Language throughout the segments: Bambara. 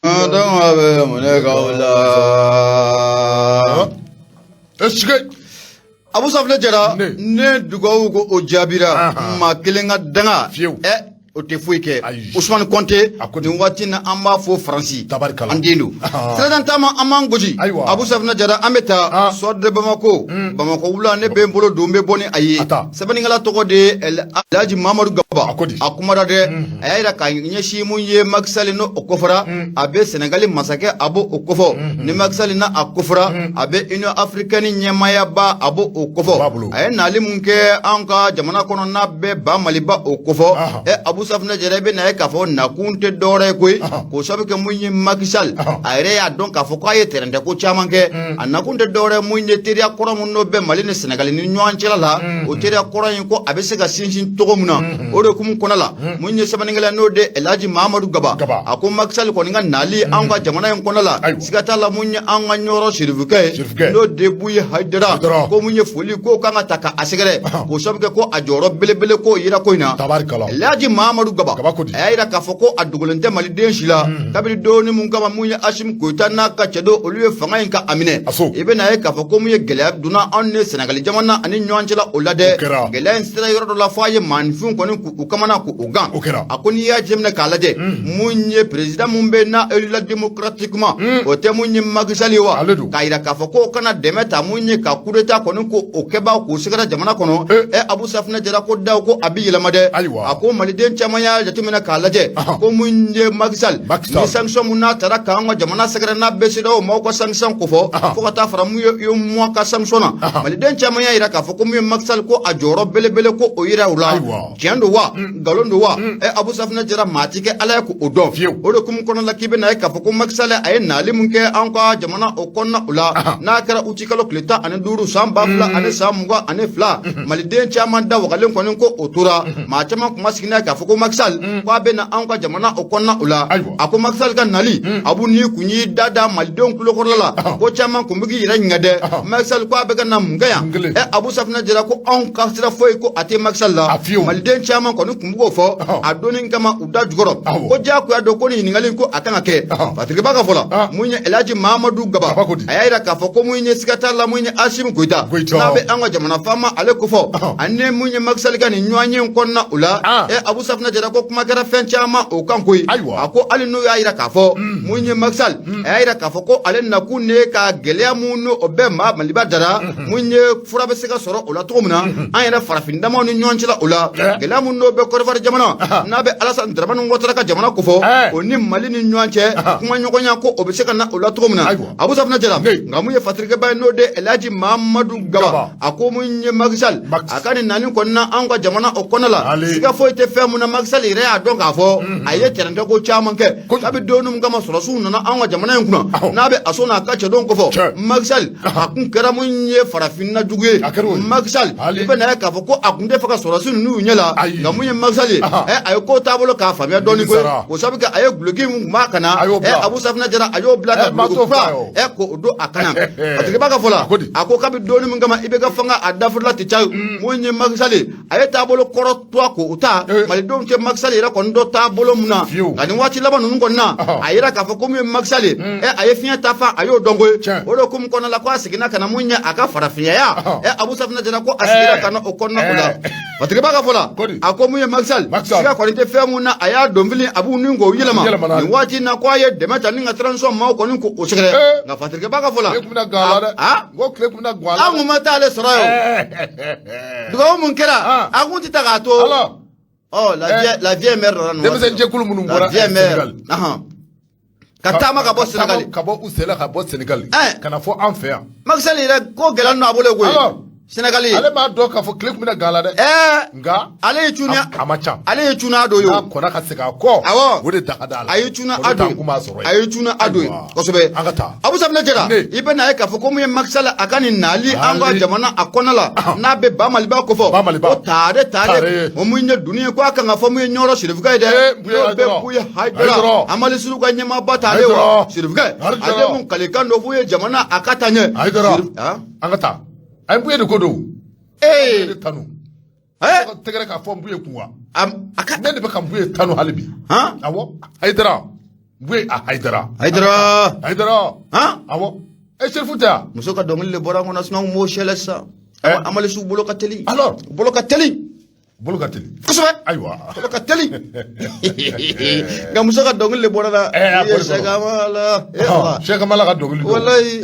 Dɔn bɛ mun ne la. Esike. Abu Safunɛ Jara. Ne. Ne dugawu ko o jaabira. Maa kelen ka danga. Fiyewu. Ɛ, o tɛ foyi kɛ. Ayi. Usumani Kɔnte. A ko di. Nin waati in na, an b'a fɔ Faransi. Tabarikala. An den don. Sirajan taama, an b'an gosi. Abu Safunɛ Jara, an bɛ taa Soir de Bamako. Bamakɔ wula, ne bɛ n bolo don, n bɛ bɔ ni a ye. A taa. Sɛbɛnnikɛla tɔgɔ de ye El Alhaji Mamadu Gaba. A ko di. A kumara dɛ, a y'a yira ka ɲɛsin mun ye Macky Sall n'o o kofɔra, a bɛ Senegali masakɛ, a b'o o kofɔ. Ni Macky Sall n'a a kofɔra, a bɛ Union africaine ɲɛmaayaba, a b'o o B'a kofɔ. bolo. A ye nali mun kɛ an ka jamana kɔnɔ, n'a bɛ ba Maliba o kofɔ. Ɛ, Abu Safunɛ Jara, i bɛ na ye k'a fɔ nakun tɛ dɔwɛrɛ ye koyi, k'o sababu kɛ mun ye Macky Sall, a yɛrɛ y'a dɔn k'a fɔ k'a ye tɛrɛntɛ ko caman kɛ. A nakun tɛ dɔwɛrɛ mun ye teriya kɔrɔ mun n'o bɛ Mali ni Senegali ni ɲɔgɔn cɛla la, o teriya kɔrɔ in ko a bɛ se ka sinsin cogo min na. O de hukumu kɔnɔ la, mun ye sɛbɛnnikɛla n'o de Elhaji Mahamadu Gaba, Gaba. a ko Macky Sall kɔni ka nali an ka jamana in kɔnɔ la, siga t'a la, mun ye an ka Ɲɔrɔ sirifukɛ ye, Sirifukɛ. n'o de Buye Hayidara, Hayidara. ko mun ye foli ko kan ka ta ka a sɛgɛrɛ, k'o sababu kɛ ko a jɔyɔrɔ belebele k'o yira ko in na. Elhaji Mahamadu Gaba, Gaba ko di. a y'a yira k'a fɔ ko a dogolen tɛ maliden si la, kabini doni mun kama mun ye Asimi Goyita n'a ka cɛdenw, olu ye fanga in ka a minɛ, A so. i bɛna ye k'a fɔ ko mun ye gɛlɛya donna anw ni Sɛnɛgali jamana ani ɲɔgɔn cɛla o la dɛ. O kɛra. Gɛlɛya in sera yɔrɔ dɔ la fo a ye maaninfinw kɔni k'u kamana k'u gan. O kɛra. A ko n'i y'a jateminɛ k'a lajɛ, mun ye président mun bɛ n'a élu la démocratiquement, o tɛ mun ye Macky Sall ye wa? Ale don. K'a yira k'a fɔ k'o kana dɛmɛ ta mun ye ka coup d'état kɔni ko o kɛbaaw k'u sɛgɛrɛ jamana kɔnɔ. Ɛ, Abu Safunɛ Jara, ko daw ko a bi yɛlɛma dɛ. A ko maliden caman y'a jateminɛ k'a lajɛ ko mun ye Macky Sall, Macky Sall. ni sanction mun n'a taara k'an ka jamana sɛgɛrɛ, n'a bɛ CEDEAO maaw ka sanction kofɔ, fo ka taa fara mun ye UEMOA ka sanction na, maliden caman y'a yira k'a fɔ ko mun ye Macky Sall, ko a jɔyɔrɔ belebele ko o yira u la. Tiɲɛ don wa, nkalon don wa? Ɛ, Abu Safunɛ Jara, maa ti kɛ Ala ye k'o dɔn. O de hukumu kɔnɔ la, k'i bɛna ye k'a fɔ ko Macky Sall a ye nali mun kɛ an ka jamana o kɔnɔna o la, n'a kɛra uti kalo tile 15 san 2022, maliden caman da wagalen kɔni ko o tora. Maa caman kuma sigi n'a ye k'a fɔ ko Macky Sall ko a bɛ na anw ka jamana o kɔnɔna o la. A ko Macky Sall ka nali, Abu, n'i kun y'i da da malidenw tulokɔrɔla la, ko caman kun bɛ k'i yɛrɛ ɲininka dɛ, Macky Sall ko a bɛ ka na mun kɛ yan? Mun kelen? Ɛ, Abu Safunɛ Jara, ko anw ka sira foyi ko a tɛ Macky Sall la. A fiyewu. Maliden caman kɔni kun b'o fɔ a donni kama u da jukɔrɔ, ko diyagoya don ko nin ɲininkali ko a kan ka kɛ. Fatiriba ka fɔ la, mun ye Elhaji Mahamadu Gaba, Gaba ko di. a y'a yira k'a fɔ ko mun ye siga t'a la, mun ye Asimi Goyita, Goyita. n'a bɛ an ka jamana faama ale kofɔ, ani mun ye Macky Sall ka nin ɲɔgɔn ye kɔnɔna o la. Ɛ, Abu Safunɛ Jara, ko kuma kɛra fɛn caman o kan koyi. A ko hali n'u y'a yira k'a fɔ mun ye Macky Sall, a y'a yira k'a fɔ ko ale nakun de ye ka gɛlɛya mun n'o o bɛ maa Maliba dara, mun ye fura bɛ se ka sɔrɔ o la cogo min na, an yɛrɛ farafin damaw ni ɲɔgɔn cɛla o la. Gɛlɛya mun n'o bɛ Kɔdiwari jamana, n'a bɛ Alassane Dramane Ouattara ka jamana kofɔ, o ni Mali ni ɲɔgɔn cɛ kumaɲɔgɔnya ko o bɛ se ka na o la cogo min na. Abu Safunɛ Jara, nka mun ye fatirikɛba ye, n'o de Elhaji Mahamadu Gaba, Gaba. a ko mun ye Macky Sall, Macky. a ka nin nani kɔni na anw ka jamana o kɔnɔ la, Ale. siga foyi tɛ fɛn mun na, Macky Sall yɛrɛ y'a dɔn k'a fɔ a ye tɛrɛntɛ ko caman kɛ. Kojugu. Kabi don min kama sɔrɔsiw nana anw ka jamana in kunna, n'a bɛ Aso n'a ka cɛdenw kofɔ, Macky Sall a kun kɛra mun ye farafinna jugu ye. A kɛra o ye. Macky Sall, Ale. i bɛ na ye k'a fɔ ko a kun tɛ fɛ ka sɔrɔsi ninnu y'u ɲɛ la. Ayi. Nka mun ye Macky Sall ye, ɛ, a ye ko taabolo k'a faamuya dɔɔni koyi, Nimisara. k'o sababu kɛ a ye guloki mun kun b'a kana, A y'o ɛ, bila. Abu Safunɛ Jara, a y'o bila ka Ɛ, maa guloki t'o kura fɔ a ye o. ɛ, k'o don a kana. Fatigibaa ka fɔ la, A ko di. a ko kabi donni min kama i bɛ ka fanga a dafurula tɛ ca, mun ye Macky Sall ye, a ye taabolo kɔrɔ to a k'o ta. Malidenw tɛ Macky Sall yɛrɛ kɔni dɔn taabolo mun na. Nka nin waati laban ninnu kɔni na, a yira k'a fɔ ko mun ye Macky Sall ye, ɛ, a ye fiɲɛ ta fa, a y'o dɔn koyi. O de hukumu kɔnɔna la, ko a seginna ka na mun ye a ka farafinyaya. Ɛ, Abu Safunɛ Jara, ko a seginna ka na o kɔnɔna o la. Fatigibaa ka fɔ la, Ko di. a ko mun ye Macky Sall, Macky Sall. siga kɔni tɛ fɛn mun na, a y'a donfili a b'u ni k'o yɛlɛma. Yɛlɛma. Nin waati in na, ko a ye dɛmɛ ta ni ka transition maaw kɔni k'o sɛgɛrɛ. Nka fatigibaa ka fɔ la, Tile kun bɛna gan a la dɛ. a N ko tile kun bɛna gan a la. An kun ma t'ale sɔrɔ yen o. Dugawu mun kɛra, a kun tɛ ta k'a to. Alors, ɔ, la vieille, la vieille mère dɔ la nin waati denmisɛn jɛkulu minnu la bɔra vieille mère Sénégal. Ka taama ka bɔ Sénégal. Ka bɔ u sen la ka bɔ Sénégal. Ka na fɔ an fɛ yan. Macky Sall yɛrɛ ko gɛlɛya ninnu a bolo koyi. Alors, Sénégal. Ale b'a dɔn k'a fɔ tile kun bɛna gan a la dɛ. Nka ale ye cuna a ma ca. Ale ye cuna dɔ ye N'a o. kɔnna ka segin a kɔ. O de da ka d'a la. A ye cuna O de a don t'an kun b'a sɔrɔ yen. A ye cuna a don ye kosɛbɛ. An ka taa. Abu Safunɛ Jara, Ne. i bɛ na ye k'a fɔ ko mun ye Macky Sall a ka nin nali an ka Ali. jamana a kɔnɔ la, n'a bɛ ba Maliba kofɔ, Ba Maliba. ko taare taare, Taare. o mun ye dunni ye, ko a kan ka fɔ mun ye Ɲɔrɔ sirifukɛ ye dɛ, Eh, Buye n'o bɛ Hayidara. Buye Hayidara, Hayidara. Amali Suru ka ɲɛmaaba taare wa Hayidara. sirifukɛ, Hayidara. ale mun kalekan dɔ f'u ye jamana a ka taa ɲɛ. Hayidara. Ah? An ka taa. A ye Buye de ko don. Ee. Buye de tanu. Eh? Tɛgɛrɛ k'a fɔ Buye kun wa. A ka Ne de bɛ ka Buye tanu hali bi. Han? Awɔ. Hayidara. Buye a Hayidara. Hayidara. Hayidara. Han. Awɔ. E Serifu tɛ yan. Muso ka dɔnkili de bɔra an kɔnɔ sinon n b'o sɛlɛ sisan. Amalisiw bolo ka teli. Alors. Bolo ka teli. Bolo ka teli. Kosɛbɛ. Ayiwa. Bolo ka teli. Nka muso ka dɔnkili de bɔra la. A bɔra. Sɛkamala. Sɛkamala ka dɔnkili don. Walayi.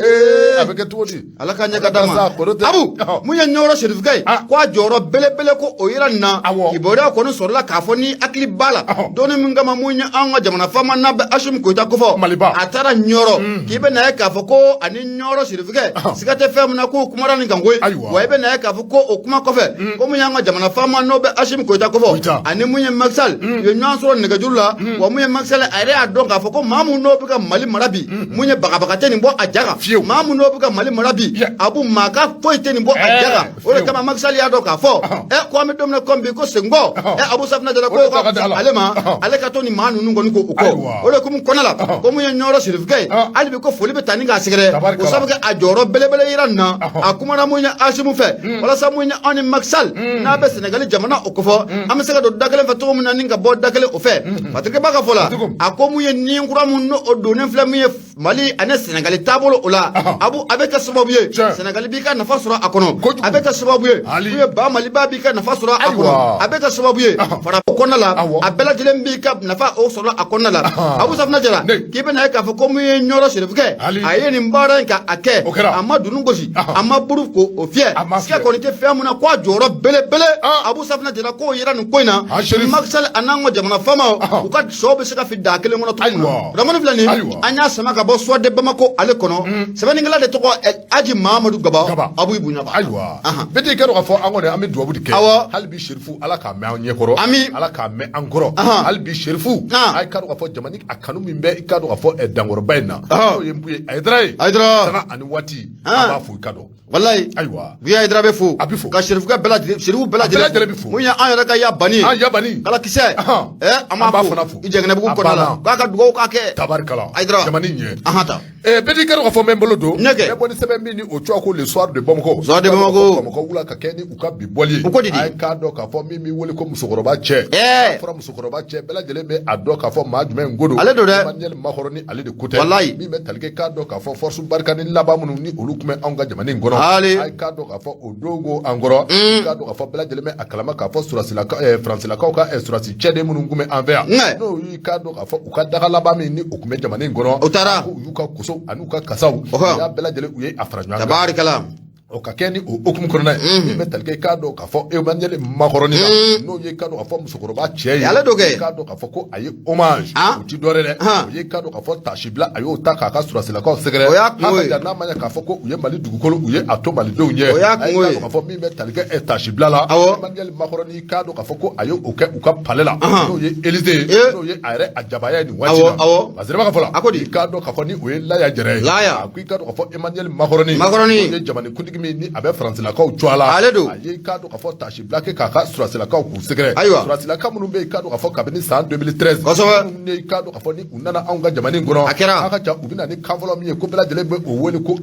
A bɛ kɛ cogo di? Ala ka ɲɛ ka d'a ma. Abu, mun ye Ɲɔrɔ Serifukɛ ye? Ko a jɔyɔrɔ belebele ko o yira nin na. Kibaruya kɔni sɔrɔla k'a fɔ ni hakili b'a la. Donni min kama mun ye anw ka jamana faama n'a bɛ Asimi Goyita kofɔ. Maliba. A taara Ɲɔrɔ. K'i bɛ na ye k'a fɔ ko ani Ɲɔrɔ Serifukɛ. Siga tɛ fɛn min na k'o kumara nin kan koyi. Wa i bɛ na ye k'a fɔ ko o kuma kɔfɛ. Ko mun y'an ka jamana faama n'o bɛ Asimi Goyita kofɔ. Ani mun ye Macky Sall. U ye ɲɔgɔn sɔrɔ nɛgɛjuru la. Wa mun ye Macky Sall a yɛrɛ y'a dɔn k'a fɔ ko maa mun n'o bɛ ka Mali mara bi. Mun ye bagabaga tɛ nin bɔ a ja kan. Maa mun n'o bɛ ka Mali mara bi. Abu maa ka foyi tɛ nin bɔ a ja kan. O de kama Macky Sall y'a dɔn k'a fɔ. Ko an bɛ don min na komi bi ko senkɔ. Abu Safinɛ Jara ko ka fisa ale ma. Ale ka to nin maa ninnu kɔni k'o kɔ. O de hukumu kɔnɔna la. Ko mun ye Ɲɔrɔ Serifukɛ ye. Hali bi ko foli bɛ taa ni k'a sɛgɛrɛ. O sabu kɛ a jɔyɔrɔ belebele yira nin na. A kumana mun ye Asimu fɛ. Walasa mun ye anw ni Macky Sall. N'a bɛ Senegali jamana o kofɔ. An bɛ se ka don da kelen fɛ cogo min na ni ka bɔ da kelen o fɛ. Patrick Ba ka fɔ la. A ko mun ye ni kura mun n'o donnen filɛ mun ye Mali ani Senegali taabolo o la. Abu a bɛ kɛ sababu ye. Senegali b'i ka nafa sɔrɔ a kɔnɔ. A bɛ kɛ sababu ye. Mun ye ba Maliba b'i ka nafa sɔrɔ a kɔnɔ. A bɛ kɛ sababu ye. Fara kɔnɔna la. A bɛɛ lajɛlen b'i ka nafa o sɔrɔ a kɔnɔna la. Abu Safinɛ Jara. K'i bɛna ye k'a fɔ ko mun ye Ɲɔrɔ Serifukɛ. A ye nin baara in k'a kɛ. A ma dunun gosi. A ma buru ko o fiyɛ. Siga kɔni tɛ fɛn mun na ko a jɔyɔrɔ belebele. Abu Safinɛ Jara k'o yira nin ko in na. Macky Sall a n'an ka jamana faamaw. U ka sɔw bɛ se ka fili daa kelen kɔnɔ cogo min na. Ramani filɛ nin ye. An y'a sama ka bɔ Soir de Bamako ale kɔnɔ. Sɛbɛnnikɛla de tɔgɔ Aji Mahamadu Gaba. Abu Bonya. Ayiwa. Bɛɛ t'i kɛ dɔn k'a fɔ an kɔni an bɛ dugawu de kɛ. Awɔ. Hali bi Serifu Ala k'a mɛn an ɲɛkɔrɔ. Ami. Ala k'a mɛn an kɔrɔ. Hali bi Serifu. A ye k'a dɔn k'a fɔ jamana a kanu min bɛ i k'a dɔn k'a fɔ dankɔrɔba in na. N'o ye Buye Hayidara ye. Hayidara. Sanga ani waati. An b'a fo i ka dɔn. Walayi. Ayiwa. Buye Hayidara bɛ fo. A bɛ fo. Ka Serifukɛ bɛɛ lajɛlen Serifu bɛɛ lajɛlen bɛ fo. Mun ye an yɛrɛ ka Yabani ye. An Yabani. Kalakisɛ. An b'a fana fo. I Jɛngɛnɛbugu kɔnɔna la. K'a ka dugawu k'a kɛ. Tabarikala. Hayidara. Jamana ɲɛ. Ahan ta. Bɛɛ t'i kɛ dɔn k'a fɔ n bɛ n bolo don. Ne kɛ. N bɛ bɔ ni sɛbɛn min ni o tɔgɔ ko le soir de Bamako. Soir de Bamako. Bamakɔ wula ka kɛ ni u ka bi bɔli ye. U ko di di. A ye k'a dɔn k'a fɔ min bɛ wele ko musokɔrɔba cɛ. N'a fɔra musokɔrɔba cɛ bɛɛ lajɛlen bɛ a dɔn k'a fɔ maa jumɛn ko don. Ale don dɛ. Emmanuel Macron ale de ko tɛ. Walayi. Min bɛ tali kɛ k'a dɔn k'a fɔ force Barkhane laban minnu ni olu tun bɛ anw ka jamana in kɔnɔ. Ali. A ye k'a dɔn k'a fɔ o don ko an kɔrɔ. K'a dɔn k'a fɔ bɛɛ lajɛlen bɛ a kalama k'a fɔ sɔrɔsilaka Faransilakaw ka sɔrɔsi cɛden minnu tun bɛ an fɛ yan. N'o y'i k'a dɔn k'a fɔ u ka daga laban min ni o tun bɛ jamana in kɔnɔ. O taara. Ko u y'u ka kosow ani u ka kasaw. U y'a bɛɛ lajɛlen u ye a fara ɲɔgɔn kan. Tabarikala. O ka kɛ ni o hukumu kɔnɔna ye. Min bɛ tali kɛ k'a dɔn k'a fɔ Emmanuel Macron na. N'o ye k'a dɔn k'a fɔ musokɔrɔba cɛ ye. Ale don kɛ. K'a dɔn k'a fɔ ko a ye hommage. O ti dɔwɛrɛ dɛ. O ye k'a dɔn k'a fɔ taasibila a y'o ta k'a ka sɔrɔsilakaw sɛgɛrɛ. O y'a kungo ye. Hali n'a ma ɲɛ k'a fɔ ko u ye Mali dugukolo u ye a to Malidenw ɲɛ. O y'a kungo ye. A ye k'a dɔn k'a fɔ min bɛ tali kɛ taasibila la. Awɔ. Emmanuel Macron k'a dɔn k'a fɔ ko a ye o kɛ u ka palais la. N'o ye Élysée ye. N'o ye a yɛrɛ a jabaya ye nin waati in na. Awɔ. Masireba ka fɔ la. A ko di. K'a dɔn k'a fɔ ni o ye Laya Jara ye. Laya. A ko i k'a dɔn k'a fɔ Emmanuel Macron. Macron. N'o ye jamanakuntigi min ni a bɛ Faransilakaw cogoya la. Ale don. A ye k'a dɔn k'a fɔ taasibila kɛ k'a ka sɔrɔsilakaw k'u sɛgɛrɛ. Ayiwa. Sɔrɔsilaka minnu bɛ yen k'a dɔn k'a fɔ kabini san 2013. Kosɛbɛ. Minnu ye k'a dɔn k'a fɔ ni u nana anw ka jamana in kɔnɔ. A kɛra. A ka ca u bɛ na ni kan fɔlɔ min ye ko bɛɛ lajɛlen bɛ o wele ko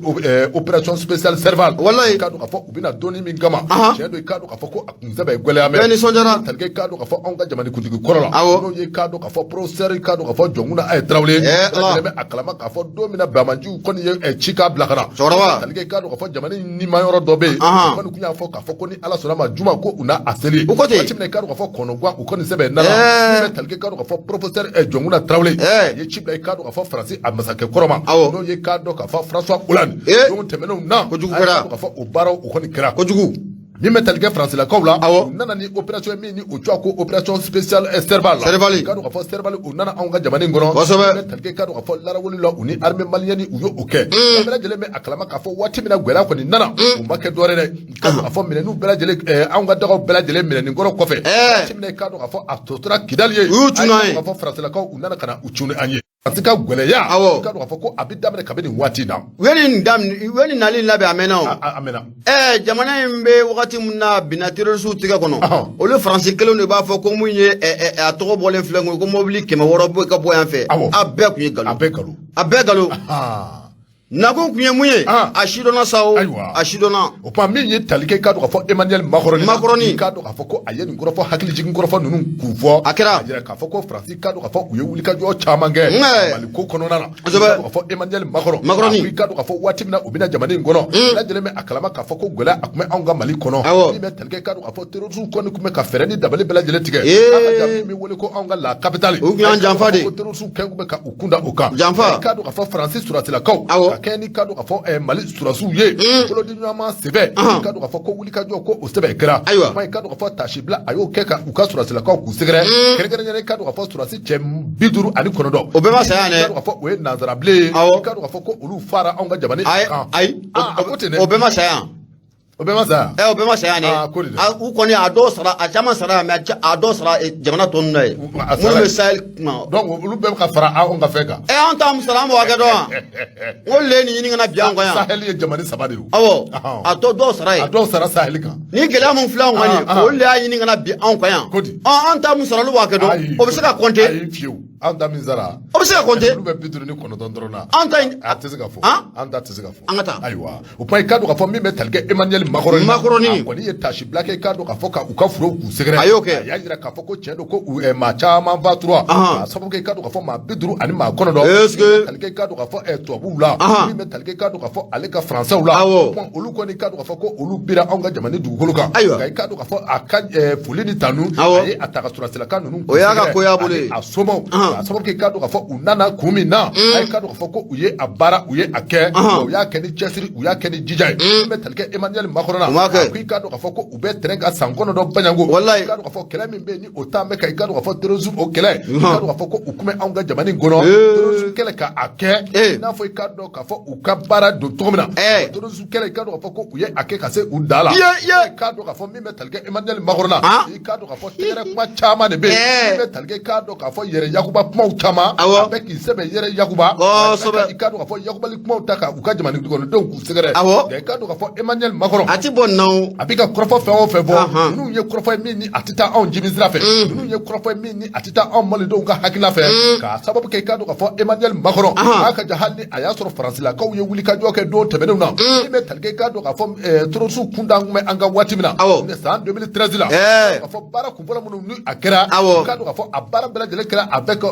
opération spéciale Serval. Walayi. K'a dɔn k'a fɔ u bɛ na donni min kama. Tiɲɛ don k'a dɔn k'a fɔ ko a kun sɛbɛ gɛlɛya mɛ. Bɛɛ nisɔndiyara. Tali kɛ k'a dɔn k'a fɔ anw ka jamanakuntigi kɔrɔ la. Awɔ. N'o ye k'a dɔn k'a fɔ professeur k'a dɔn k'a fɔ Jɔnkunda A ye Tarawele. Ala. Bɛɛ lajɛlen bɛ a kalama k'a fɔ don min na banbaanciw kɔni ye ci k'a bila ka na. Cɛkɔrɔba. Tali kɛ k'a dɔn k'a fɔ jamana in nima yɔrɔ dɔ bɛ yen. U kɔni tun y'a fɔ k'a fɔ ko ni Ala sɔnna ma juma ko u na a seli. U ko ten. Waati min na k'a dɔn k'a fɔ kɔnɔguwan u kɔni sɛbɛn nana. Min bɛ tali kɛ k'a dɔn k'a fɔ professeur Jɔnkunda Tarawele. A ye ci bila k'a dɔn k'a fɔ Faransi a masakɛ kɔrɔ ma. Awɔ. N'o ye k'a dɔn k'a fɔ François Hollande. Don tɛmɛnenw na. Kojugu A ye kɛra. k'a dɔn k'a fɔ o baaraw o kɔni kɛra. Kojugu. Min bɛ tali kɛ Faransilakaw la. Awɔ. U nana ni opération min ni o tɔgɔ ko opération spéciale Serval la. Serval. K'a dɔn k'a fɔ Serval u nana anw ka jamana in kɔnɔ. Kosɛbɛ. Min bɛ tali kɛ k'a dɔn k'a fɔ larawuli la u ni armée malienne u y'o kɛ. Bɛɛ lajɛlen bɛ a kalama k'a fɔ waati min na gɛlɛya kɔni nana. U ma kɛ dɔwɛrɛ dɛ. K'a dɔn k'a fɔ minɛnw bɛɛ lajɛlen anw ka dagaw bɛɛ lajɛlen minɛni kɔrɔ kɔfɛ. Waati min na k'a dɔn k'a fɔ a tɔ tora Kidali ye. U y'u cun an ye. K'a fɔ Faransilakaw u nana ka na u cun an ye. Faransi ka gɛlɛya. Awɔ. K'a dɔn k'a fɔ ko a bɛ daminɛ kabini nin waati in na. U ye nin daminɛ, u ye nin nali labɛn a mɛnna o. A mɛnna. Jamana in bɛ wagati min na binna terrorisiw tigɛ kɔnɔ. Olu Faransi kelenw de b'a fɔ ko mun ye a tɔgɔ bɔlen filɛ ko mobili 600 bɛ ka bɔ yan fɛ. Awɔ. A bɛɛ tun ye nkalon. A bɛɛ nkalon. A bɛɛ nkalon. Nakun kun ye mun ye a sidɔnna sa o a sidɔnna o tuma min ye tali kɛ i k'a dɔn k'a fɔ Emmanuel Macron Macron i k'a dɔn k'a fɔ ko a ye nin kɔrɔfɔ hakilijigin kɔrɔfɔ ninnu k'u fɔ a kɛra a jira k'a fɔ ko Faransi k'a dɔn k'a fɔ u ye wulikajɔ caman kɛ Mali ko kɔnɔna na k'a fɔ Emmanuel Macron Macron i k'a dɔn k'a fɔ waati min na u bɛna jamana in kɔnɔ bɛɛ lajɛlen bɛ a kalama k'a fɔ ko gɛlɛya a tun bɛ anw ka Mali kɔnɔ min bɛ tali kɛ i k'a dɔn k'a fɔ terroristes kɔni tun bɛ ka fɛɛrɛ ni dabali bɛɛ lajɛlen tigɛ an ka jamana min wele ko anw ka la capitale u tun y'an janfa de ko terroristes kɛn tun bɛ ka u kun da o kan janfa i k'a dɔn k'a fɔ Faransi sɔrɔdasilakaw ka kɛɲɛ ni k'a dɔn k'a fɔ Mali sɔrɔdasiw ye bolodiɲɔgɔnma sɛbɛ i k'a dɔn k'a fɔ ko wulikajɔ ko o sɛbɛ kɛra ayiwa kuma i k'a dɔn k'a fɔ tasibila a y'o kɛ ka u ka sɔrɔdasilakaw k'u sɛgɛrɛ kɛrɛnkɛrɛnnenya i k'a dɔn k'a fɔ sɔrɔdasi cɛ 59 o bɛɛ ma saya dɛ i k'a dɔn k'a fɔ o ye nansarabilen ye i k'a dɔn k'a fɔ ko olu fara anw ka jamana kan ayi a ko ten dɛ o bɛɛ ma saya o bɛɛ ma saya ɛ o bɛɛ ma saya dɛ ko de u kɔni a dɔw sara a caman sara mais a dɔw sara jamana tɔ ninnu na ye minnu bɛ Sahel kuma donc olu bɛɛ bɛ ka fara anw ka fɛn kan ɛ an t'an sara an b'o hakɛ dɔn wa n ko le nin ɲini ka na bin an kan yan Sahel ye jamana saba de ye awɔ a tɔ dɔw sara yen a dɔw sara Sahel kan ni gɛlɛya mun filɛ anw kan nin olu de y'a ɲini ka na bin anw kan yan ko di an ta mun sara olu b'o hakɛ dɔn o bɛ se ka compter ayi fiyewu an ta min sara o bɛ se ka compter olu bɛ 59 dɔrɔn na an ta in a tɛ se ka fɔ an ta tɛ se ka fɔ an ka taa ayiwa o kuma i k'a dɔn k'a fɔ min bɛ tali kɛ Emmanuel Macron Macron a kɔni ye tasibila kɛ i k'a dɔn k'a fɔ ka u ka forow k'u sɛgɛrɛ a y'o kɛ a y'a jira k'a fɔ ko tiɲɛ don ko maa caman fatura k'a sababu kɛ i k'a dɔn k'a fɔ maa 59 est-ce que tali kɛ i k'a dɔn k'a fɔ tubabuw la min bɛ tali kɛ i k'a dɔn k'a fɔ ale ka faransɛw la olu kɔni i k'a dɔn k'a fɔ ko olu bira anw ka jamana dugukolo kan ayiwa nka i k'a dɔn k'a fɔ a ka foli ni tanu a ye a ta ka sɔrɔdasilaka ninnu o y'a ka ko y'a bolo ye a somaw k'a sababu kɛ i k'a dɔn k'a fɔ u nana kun min na a ye k'a dɔn k'a fɔ ko u ye a baara u ye a kɛ u y'a kɛ ni cɛsiri u y'a kɛ ni jija ye min bɛ tali kɛ Emmanuel Macron na a ko i k'a dɔn k'a fɔ ko u bɛ terrain kan san 9 baɲanko walayi i k'a dɔn k'a fɔ kɛlɛ min bɛ yen ni o taa bɛ ka i k'a dɔn k'a fɔ terrorisme o kɛlɛ i k'a dɔn k'a fɔ ko u tun bɛ anw ka jamana in kɔnɔ terrorisme kɛlɛ ka a kɛ i n'a fɔ i k'a dɔn k'a fɔ u ka baara don cogo min na terrorisme kɛlɛ i k'a dɔn k'a fɔ ko u ye a kɛ ka se u da la i k'a dɔn k'a fɔ min bɛ tali kɛ Emmanuel Macron na i k'a dɔn k'a fɔ tɛgɛrɛ kuma caman de bɛ yen min bɛ tali kɛ i k'a dɔn k'a fɔ yɛrɛ yakuba kumaw caman a bɛ k'i sɛbɛ yɛrɛ yakuba i k'a dɔn k'a fɔ yakubali kumaw ta ka u ka jamana kɔnɔdenw k'u sɛgɛrɛ nka i k'a dɔn k'a fɔ Emmanuel Macron a ti bɔ nin na o a bɛ ka kɔrɔfɔ fɛn o fɛn fɔ ninnu ye kɔrɔfɔ ye min ni a tɛ taa anw jimi sira fɛ ninnu ye kɔrɔfɔ ye min ni a tɛ taa anw malidenw ka hakilila fɛ k'a sababu kɛ i k'a dɔn k'a fɔ Emmanuel Macron a ka ja hali ni a y'a sɔrɔ faransilakaw ye wulikajɔ kɛ don tɛmɛnenw na min bɛ tali kɛ i k'a dɔn k'a fɔ terrorisiw kun da kun bɛ an kan waati min na san 2013 la k'a fɔ baara kunfɔlɔ minnu ni a kɛra i k'a dɔn k'a fɔ a baara bɛɛ lajɛlen kɛra avec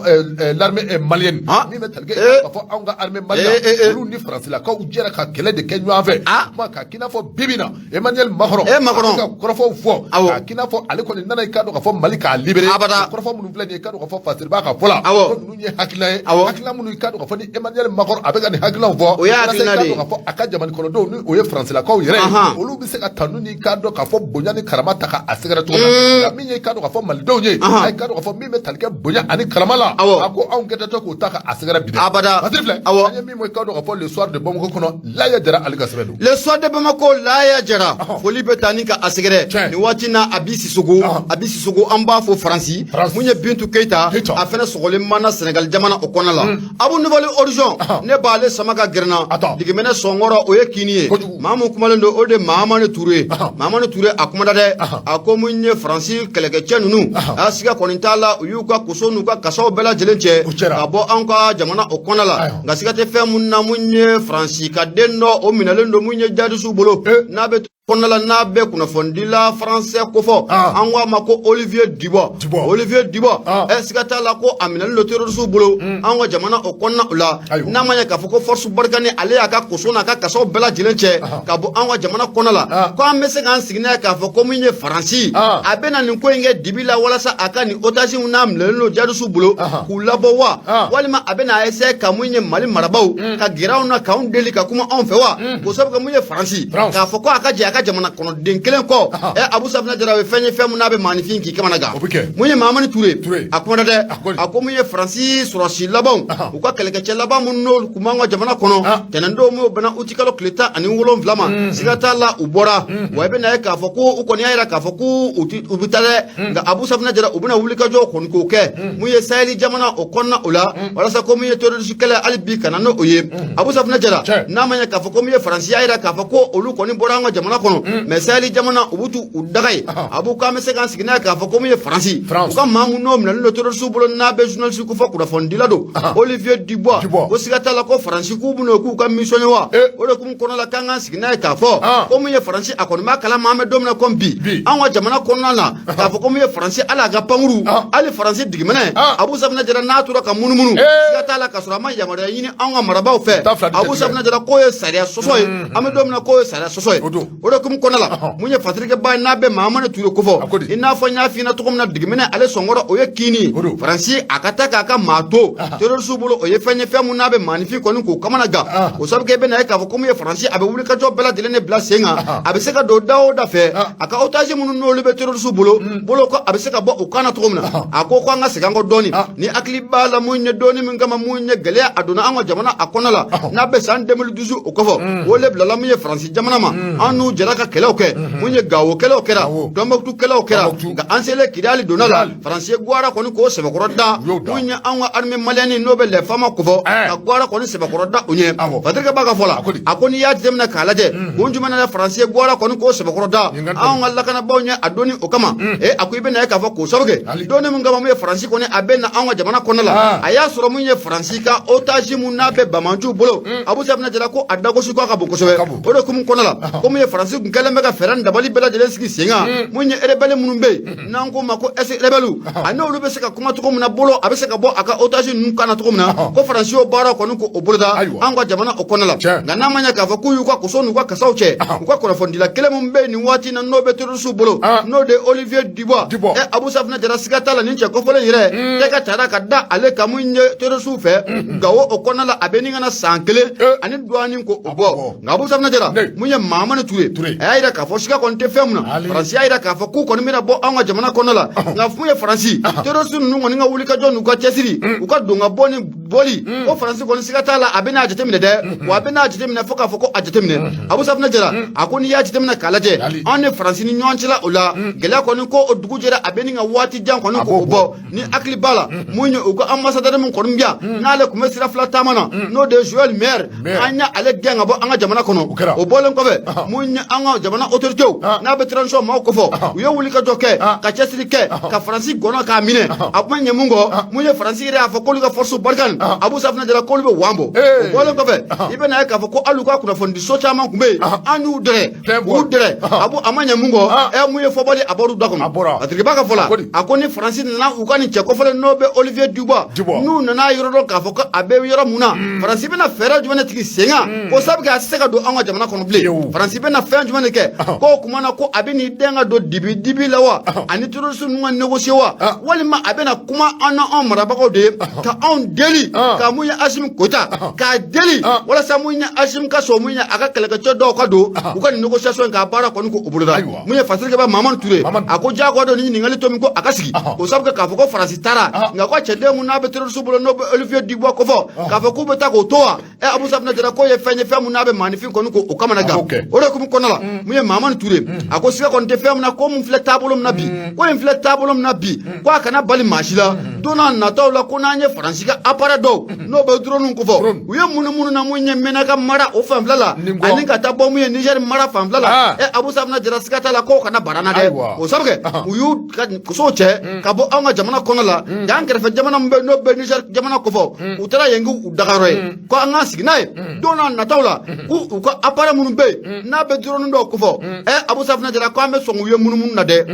l'armée malienne min bɛ tali kɛ k'a fɔ anw ka armée malienne olu ni faransilakaw jɛra ka kɛlɛ de kɛ ɲɔgɔn fɛ kuma k'a k'i n'a fɔ bi bi na Emmanuel Macron Macron ka kɔrɔfɔw fɔ k'a k'i n'a fɔ ale kɔni nana i k'a dɔn k'a fɔ Mali k'a libérer abada kɔrɔfɔ minnu filɛ nin ye i k'a dɔn k'a fɔ Fasiriba ka fɔ la ko ninnu ye hakilina ye hakilina minnu i k'a dɔn k'a fɔ ni Emmanuel Macron a bɛ ka nin hakilinaw fɔ o y'a hakilina de ye i k'a dɔn k'a fɔ a ka jamana kɔnɔdenw ni o ye faransilakaw yɛrɛ ye olu bɛ se ka tanu ni k'a dɔn k'a fɔ bonya ni karama ta k'a sɛgɛrɛ cogo min na nka min ye i k'a dɔn k'a fɔ malidenw ye a ye k'a dɔn k'a fɔ min bɛ tali kɛ bonya ani karama la a ko anw kɛtɔ tɛ k'o ta k'a sɛgɛrɛ bi dɛ abada Fasiri filɛ an ye min fɔ i k'a dɔn k'a fɔ le soir de Bamako kɔnɔ Laya Jara ale ka sɛbɛn don le soir de Bamako Laya Jara foli bɛ taa ni ka a sɛgɛrɛ nin waati na Abi Sisoko Abi Sisoko an b'a fɔ Faransi mun ye Bintu Keyita a fɛnɛ sɔgɔlen mana Senegal jamana o kɔnɔna la Abu Nouvel Horizon ne b'ale sama ka gɛrɛ n na digimɛnɛ sɔnkɔrɔ o ye kini ye maa mun kumalen don o de Mahamani Ture Mahamani Ture a kumada dɛ a ko mun ye Faransi kɛlɛkɛcɛ ninnu a siga kɔni t'a la u y'u ka koso n'u ka kasaw bɛɛ lajɛlen cɛ ka bɔ anw ka jamana o kɔnɔna la nka siga tɛ fɛn mun na mun ye Faransi ka den dɔ o minɛlen don mun ye jadisiw bolo n'a bɛ kɔnɔna la n'a bɛ kunnafonidila faransɛ kofɔ an ko a ma ko Olivier Dubois Olivier Dubois ɛ siga t'a la ko a minɛlen don terrorisiw bolo an ka jamana o kɔnɔna la n'a ma ɲɛ k'a fɔ ko force Barkhane ale y'a ka koso n'a ka kasaw bɛɛ lajɛlen cɛ ka bɔ an ka jamana kɔnɔna la ko an bɛ se k'an sigi n'a ye k'a fɔ ko min ye Faransi a bɛna nin ko in kɛ dibi la walasa a ka nin otage n'a minɛlen don jadisiw bolo k'u labɔ wa walima a bɛna essayer ka mun ye Mali marabaaw ka gɛrɛ anw na k'anw deli ka kuma anw fɛ wa k'o sababu kɛ mun ye Faransi k'a fɔ ko a ka jɛ a ka jamana kɔnɔden kelen kɔ ɛ Abu Safina Jara o ye fɛn ye fɛn mun n'a bɛ maaninfin k'i kamana gan mun ye Mahamani Ture a kumana dɛ a ko mun ye Faransi sɔrɔsi labanw u ka kɛlɛkɛcɛ laban minnu n'olu tun b'an ka jamana kɔnɔ tɛnɛndon min bɛnna utikalo tile 17 ma siga t'a la u bɔra wa i bɛna ye k'a fɔ ko u kɔni y'a jira k'a fɔ ko u bɛ taa dɛ nka Abu Safina Jara u bɛna wulikajɔ kɔni k'o kɛ mun ye Saheli jamana o kɔnɔna o la walasa ko mun ye terroriste kɛlɛ hali bi ka na n'o ye Abu Safina Jara n'a ma ɲɛ k'a fɔ ko mun ye Faransi y'a jira k'a fɔ ko olu kɔni bɔra an ka jamana kɔnɔ. kɔnɔ, mais Sahel jamana u b'u t'u daga ye. Abu, k'an bɛ se k'an sigi n'a ye k'a fɔ ko min ye Faransi, u ka maa mun n'o minɛlen don terroriste bolo, n'a bɛ journaliste ko fɔ kunnafonidila don, Olivier Dubois, ko siga t'a la ko Faransi k'u bɛna k'u ka mission ye wa. O de kun kɔnɔ la, k'an k'an sigi n'a ye k'a fɔ ko min ye Faransi, a kɔni b'a kalama an bɛ don min na komi bi, anw ka jamana kɔnɔna na, k'a fɔ ko min ye Faransi, hali a ka pankuru, hali Faransi digimɛnɛ, Abu Safinɛ Jara, n'a tora ka munumunu, siga t'a la k'a sɔrɔ a ma yamaruya ɲini anw ka marabaaw fɛ, Abu Safinɛ Jara, k'o ye sariya sɔsɔ ye. An bɛ don min na, k'o ye sariya sɔsɔ ye. O de hukumu kɔnɔna la, mun ye fatirikɛba ye, n'a bɛ Mahamani Ture kofɔ, i n'a fɔ n y'a f'i ɲɛna cogo min na, digimɛnɛ ale sɔnkɔrɔ, o ye kini Faransi a ka taa k'a ka maa to terroriste bolo, o ye fɛn ye, fɛn mun n'a bɛ maaninfin kɔni k'o kamana gan. O sabu kɛ, i bɛna ye k'a fɔ ko mun ye Faransi, a bɛ wulikajɔ bɛɛ lajɛlen de bila sen kan, a bɛ se ka don da o da fɛ, a ka otage minnu n'olu bɛ terroriste bolo, ko a bɛ se ka bɔ u kan na cogo min na. A ko ko an ka segin an kɔ dɔɔni, ni hakili b'a la, mun ye dɔɔni min kama, mun ye gɛlɛya a donna an ka jamana a kɔnɔ la, n'a bɛ san 2012 o kɔfɛ, o le bilala mun ye Faransi jamana ma. An n'u jɛra ka kɛlɛw kɛ, mun ye Gawo kɛlɛw kɛra, Tɔnbɔkutu kɛlɛw kɛra, nka an selen Kidali donna la, Faransi ye gwara kɔni k'o sɛbɛkɔrɔ da mun ye an ka armée malienne n'o bɛ les FAMa kofɔ, ka gwara kɔni sɛbɛkɔrɔ da u ɲɛ. Patrick Ba ka fɔ la, a ko n'i y'a jateminɛ k'a lajɛ, kun jumɛn na Faransi ye gwara kɔni k'o sɛbɛkɔrɔ da anw ka lakanabaaw ɲɛ a donni o kama? A ko i bɛna ye k'a fɔ k'o sabu kɛ donni min kama, mun ye Faransi kɔni a bɛ na anw ka jamana kɔnɔ la, a y'a sɔrɔ mun ye Faransi ka otage mun n'a bɛ banbaanciw bolo, Abu Safinɛ Jara, ko a dagosi ko a ka bon kosɛbɛ. O de hukumu kɔnɔ la, ko mun ye Faransi kun kɛlen bɛ ka fɛɛrɛ ni dabali bɛɛ lajɛlen sigi sen kan, mun ye rebelle minnu bɛ yen n'an k'o ma ko ex-rebelle, a n'olu bɛ se ka kuma cogo min na bolo, a bɛ se ka bɔ a ka otage ninnu kan na cogo min na, ko Faransi y'o baara kɔni k'o boloda an ka jamana o kɔnɔ la. Nka n'a ma ɲɛ k'a fɔ k'u y'u ka koso n'u ka kasaw cɛ, u ka kunnafonidila kelen min bɛ yen nin waati na, n'o bɛ terroriste bolo, n'o de ye Olivier Dubois, Abu Safinɛ Jara, siga t'a la, nin cɛ kofɔlen yɛrɛ tɛ ka tara ka da ale kan mun ye terroriste fɛ Gawo o kɔnɔna la, a bɛ nin ka na san kelen ani dɔɔnin ko o bɔ. Nka Abu Safinɛ Jara, mun ye Mahamani Ture, a y'a jira k'a fɔ siga kɔni tɛ fɛn mun na, Faransi y'a jira k'a fɔ k'u kɔni bɛna bɔ anw ka jamana kɔnɔ la. Nka mun ye Faransi, terroriste ninnu kɔni ka wulikajɔ n'u ka cɛsiri, u ka don ka bɔ ni bɔli ko Faransi kɔni siga t'a la, a bɛna a jateminɛ dɛ, wa a bɛna a jateminɛ fo k'a fɔ ko a jateminɛ. Abu Safinɛ Jara, a ko n'i y'a jateminɛ k'a lajɛ, anw ni Faransi ni ɲɔgɔn cɛla o la, gɛlɛya kɔni ko o dugu jɛra, a bɛ nin ka waati jan kɔni k'o bɔ. Ni hakili b'a la, mun ye u ka ambassadeur min kɔni bɛ yan, n'ale tun bɛ sira fila taama na, n'o de ye Joël Meyer, an ye ale gɛn ka bɔ an ka jamana kɔnɔ. O bɔlen kɔfɛ, mun ye an ka jamana autorités, n'a bɛ transition maaw kofɔ, u ye wulikajɔ kɛ ka cɛsiri kɛ ka Faransi gɔnɔ k'a minɛ. A kuma ɲɛ mun kɔ, mun ye Faransi yɛrɛ y'a fɔ k'olu ka force Barkhane, Abu Safinɛ Jara, k'olu bɛ wan bɔ. O bɔlen kɔfɛ, i bɛna ye k'a fɔ ko hali u ka kunnafonidiso caman tun bɛ yen, an y'u dɛrɛ k'u dɛrɛ. Abu, a ma ɲɛ mun kɔ, mun ye fɔbali a bɔr'u da kɔnɔ. Patrick Ba ka fɔ la, a ko ni Faransi nana u ka nin cɛ kofɔlen n'o bɛ Olivier Dubois, n'u nana yɔrɔ dɔn k'a fɔ ko a bɛ yɔrɔ mun na, Faransi bɛna fɛɛrɛ jumɛn de tigɛ sen kan ko sabu kɛ a tɛ se ka don an ka jamana kɔnɔ bilen? Faransi bɛna fɛn jumɛn de kɛ k'o kuma na, ko a bɛ n'i den ka don dibi dibi la wa, ani terroriste ninnu ka négocier wa, walima a bɛna kuma an na anw marabagaw de ye ka anw deli, ka mun ye Asimi Goyita k'a deli, walasa mun ye Asimi ka sɔn mun ye a ka kɛlɛkɛcɛ dɔw ka don u ka nin négociation k'a baara kɔni ko o boloda? Mun ye Fasirikɛba Mamadu Ture, a ko diyagoya don ni ɲininkali to min ko a ka sigi o sabu kɛ k'a fɔ ko Faransi taara, nka ko cɛden mun n'a bɛ terroriste bolo, n'o bɛ Olivier Dubois kofɔ, k'a fɔ k'u bɛ taa k'o to wa? Abu Safinɛ Jara, k'o ye fɛn ye, fɛn mun n'a bɛ maaninfin kɔni ko o kamana gan. O de hukumu kɔnɔna la, mun ye Mamadu Ture, a ko siga kɔni tɛ fɛn mun na, ko mun filɛ taabolo min na bi, ko in filɛ taabolo min na bi, ko a kana bali maa si la don n'a nataw la, ko n'an ye Faransi ka appareil dɔw n'o bɛ drone kofɔ, u ye munumunu na mun ye Menaka mara o fanfɛla la, ani ka taa bɔ mun ye Niger mara fanfɛla la. Abu Safinɛ Jara, siga t'a la k'o kana bara na dɛ. O sabu kɛ u y'u ka kosow cɛ ka bɔ anw ka jamana kɔnɔ la, nka an kɛrɛfɛ jamana min bɛ n'o bɛ Niger jamana kofɔ, u taara yen k'u dagayɔrɔ ye, ko an k'an sigi n'a ye don n'a nataw la, k'u u ka appareil minnu bɛ yen n'a bɛ drone dɔw kofɔ, Abu Safinɛ Jara, ko an bɛ sɔn k'u ye munumunu na dɛ.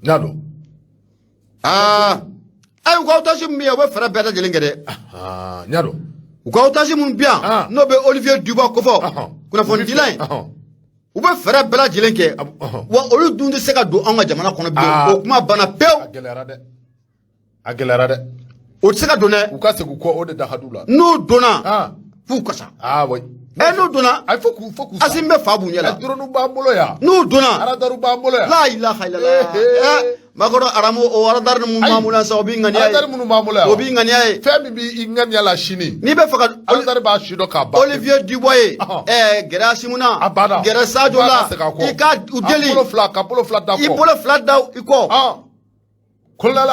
N'a dɔn. Aa, ayi, u ka otage min bɛ yan, u bɛ fɛɛrɛ bɛɛ lajɛlen kɛ dɛ. N y'a dɔn. U ka otage minnu bɛ yan, n'o bɛ Olivier Dubois kofɔ, kunnafonidila in, u bɛ fɛɛrɛ bɛɛ lajɛlen kɛ, wa olu dun tɛ se ka don anw ka jamana kɔnɔ bilen. O kuma banna pewu. A gɛlɛyara dɛ, a gɛlɛyara dɛ. O tɛ se ka don dɛ. U ka segin u kɔ, o de da ka d'u la. N'u donna, f'u kasa. Ah oui. N'u donna, ayi, fo k'u Asimi bɛ fa b'u ɲɛ la. Drone b'an bolo yan. N'u donna, radar b'an bolo yan. La ilaha illallah. Makɔrɔ aramu o radar minnu b'an bolo yan sa, o b'i ŋaniya ye. Radar minnu b'an bolo yan. O b'i ŋaniya ye. Fɛn min b'i ŋaniya la sini. N'i bɛ fɛ ka. Radar b'a si dɔn k'a ban. Olivier Dubois ye. Gɛrɛ Asimu na. A banna. Gɛrɛ Sadio la. I ka u deli. A bolo fila ka bolo fila da kɔ. I bolo fila da i kɔ. Colonel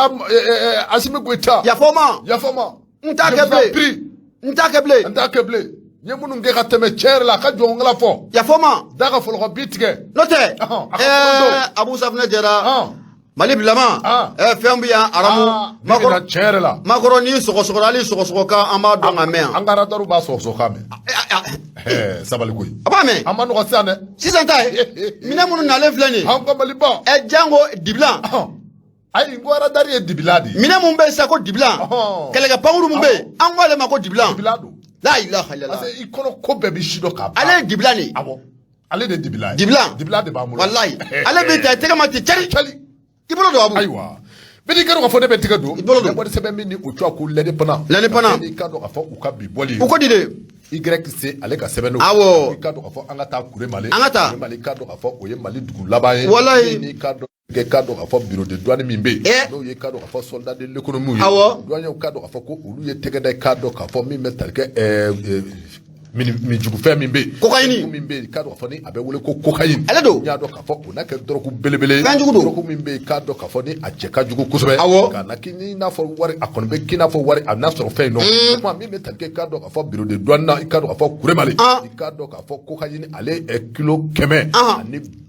Asimi Goïta. Yafa ma. Yafa ma. N t'a kɛ bilen. N t'a kɛ bilen. N t'a kɛ bilen. N ye minnu kɛ ka tɛmɛ, tiɲɛ yɛrɛ la, a ka jɔnkala fɔ. Yafa ma. Da ka fɔlɔkɔ bi tigɛ. N'o tɛ. Ɔhɔn, a ka fɔlɔ don. Abu Safunɛ jɛra. Mali bilama. Fɛn bɛ yan aramu. Makɔrɔ tiɲɛ yɛrɛ la. Makɔrɔ ni sɔgɔsɔgɔra, hali sɔgɔsɔgɔ kan an b'a dɔn ka mɛn yan. An ka radar b'a sɔgɔsɔgɔ kan mɛn. Sabali koyi. A b'a mɛn. An ma nɔgɔ sisan dɛ. Sisan ta ye minɛn minnu nalen filɛ nin ye. An ka Maliba. Jango dibilan. Ayi, n ko radar ye dibila de ye. Minɛn mun bɛ yen sisan ko dibilan. Kɛlɛkɛ pankuru mun bɛ yen, an ko ale ma ko dibilan. Dibila don. La ilaha illallah. Parce que i kɔnɔ ko bɛɛ bɛ si dɔn k'a ban. Ale ye dibilan de ye. Awɔ. Ale de ye dibila ye. Dibilan. Dibila de b'an bolo. Walayi. Ale bɛ ta tɛgɛ ma ten cari. Cali. I bolo don Abu. Ayiwa. Bɛɛ n'i ka dɔn k'a fɔ ne bɛ tɛgɛ don. I bolo don. Wari sɛbɛn min ni o tɔgɔ ko L'Indépendant. L'Indépendant. N'i ka dɔn k'a fɔ u ka bi bɔli ye. U ko di de. YC ale ka sɛbɛn don. Awɔ. I ka dɔn k'a fɔ an ka taa Kuremale. An ka taa. Kuremale, i ka dɔn k'a fɔ o ye Mali dugu laban ye. Walayi. N'i ka dɔn i ka dɔn k'a fɔ bureau de douane min bɛ yen. N'o ye ka dɔn k'a fɔ soldat de l'économie ye. Awɔ. Douaniers ka dɔn k'a fɔ ko olu ye tɛgɛ da i ka dɔn k'a fɔ min bɛ tali kɛ minjugufɛn min bɛ yen. Cocaïne. Min bɛ yen, i ka dɔn k'a fɔ ni a bɛ wele ko cocaïne. Ale don. N y'a dɔn k'a fɔ o n'a kɛ dɔrɔgu belebele ye. Fɛn jugu don. Dɔrɔgu min bɛ yen, i k'a dɔn k'a fɔ ni a cɛ ka jugu kosɛbɛ. Awɔ. Ka na k'i n'a fɔ wari, a kɔni bɛ k'i n'a fɔ wari, a n'a sɔrɔ fɛn in nɔ. O tuma min bɛ tali kɛ, i k'a dɔn k'a fɔ bureau de douane na, i k'a dɔn k'a fɔ Kuremale. I k'a dɔn k'a fɔ cocaïne ale kilo 159.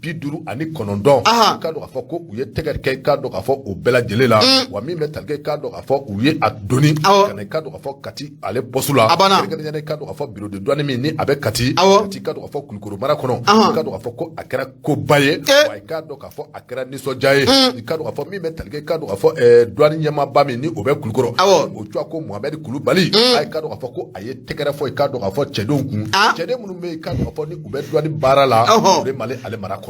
I k'a dɔn k'a fɔ ko u ye tɛgɛ kɛ, i k'a dɔn k'a fɔ o bɛɛ lajɛlen la. Wa min bɛ tali kɛ, i k'a dɔn k'a fɔ u ye a doni. Awɔ. Ka na i k'a dɔn k'a fɔ Kati ale poste la. A banna. Kɛrɛnkɛrɛnnenya la, i k'a dɔn k'a fɔ bureau de douane min ni a bɛ Kati. Awɔ. Kati, i k'a dɔn k'a fɔ Kulukoro mara kɔnɔ. I k'a dɔn k'a fɔ ko a kɛra koba ye. Wa i k'a dɔn k'a fɔ a kɛra nisɔndiya ye. I k'a dɔn k'a fɔ min bɛ tali kɛ, i k'a dɔn k'a fɔ douane ɲɛmaaba min ni o bɛ Kulukoro. Awɔ. O tɔgɔ ko Mohamɛdi Kulubali. A i k'a dɔn k'a fɔ ko a ye tɛgɛrɛ fɔ, i k'a dɔn k'a fɔ cɛdenw kun. Cɛden minnu bɛ yen, i k'a dɔn k'a fɔ ni u bɛ douane baara la. Kuremale ale mara kɔnɔ.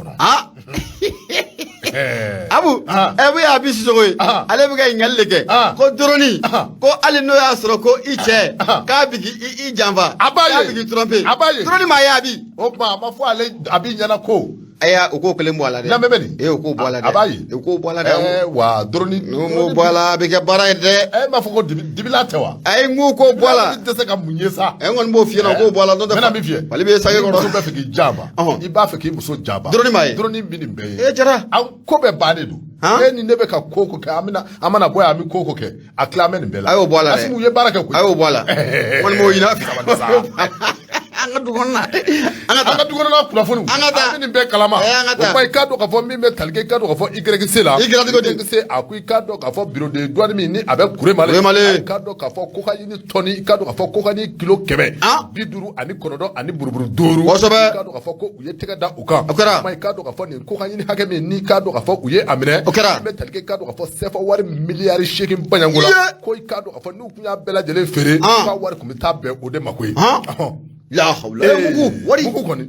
Abu, ɛ bɛ y'a bi Sisoko ye. Ale bɛ ka ɲininkali de kɛ. Ko doroni, ko hali n'o y'a sɔrɔ ko i cɛ k'a bɛ k'i janfa. A b'a ye. K'a bɛ k'i tromper. A b'a ye. Doroni ma ye Abi. O tuma a ma fɔ ale a b'i ɲɛna ko. Ayiwa, u k'o kelen bɔ a la dɛ. Lamɛn bɛ nin. Ee, u k'o bɔ a la dɛ. A b'a ye. U k'o bɔ a la dɛ. Wa doroni. N'u m'o bɔ a la, a bɛ kɛ baara ye dɛ. E m'a fɔ ko dibila tɛ wa. Ayi, n k'u k'o bɔ a la. I tɛ se ka mun ye sa. N kɔni b'o f'i ɲɛna, u k'o bɔ a la. N'o tɛ N bɛna min f'i ye. Mali bɛ sange kɔrɔ. Muso bɛ fɛ k'i janfa. I b'a fɛ k'i muso janfa. Doroni m'a ye. Doroni bɛ nin bɛɛ ye. E Jara. An ko bɛɛ bannen don. E ni ne bɛ ka ko ko kɛ, an bɛna an mana bɔ yan, an bɛ ko ko kɛ, a tila an bɛ nin bɛɛ la. A y'o bɔ a la dɛ. Asimu ye baara kɛ koyi. A y'o bɔ a la. N kɔni b'o ɲini a fɛ. An ka du kɔnɔna. An ka An ka du kɔnɔna kunnafoniw. An ka taa. An bɛ nin bɛɛ kalama. An ka taa. O tuma i k'a dɔn k'a fɔ min bɛ tali kɛ, i k'a dɔn k'a fɔ YC la. YC ko di? YC a ko i k'a dɔn k'a fɔ bureau de douane min ni a bɛ Kuremale. Kuremale. I k'a dɔn k'a fɔ cocaïne tɔni, i k'a dɔn k'a fɔ cocaïne kilo 159 ani buruburu 5. Kosɛbɛ. I k'a dɔn k'a fɔ ko u ye tɛgɛ da u kan. O kɛra. O tuma i k'a dɔn k'a fɔ nin cocaïne hakɛ min ni i k'a dɔn k'a fɔ u ye a minɛ. O kɛra. Min bɛ tali kɛ, i k'a dɔn k'a fɔ CFA wari miliyari 8 baɲanko la. Ko i k'a dɔn k'a fɔ n'u tun y'a bɛɛ lajɛlen feere. K'a wari tun bɛ taa bɛn o de ma koyi. La hawla. Mugu wari. Mugu kɔni.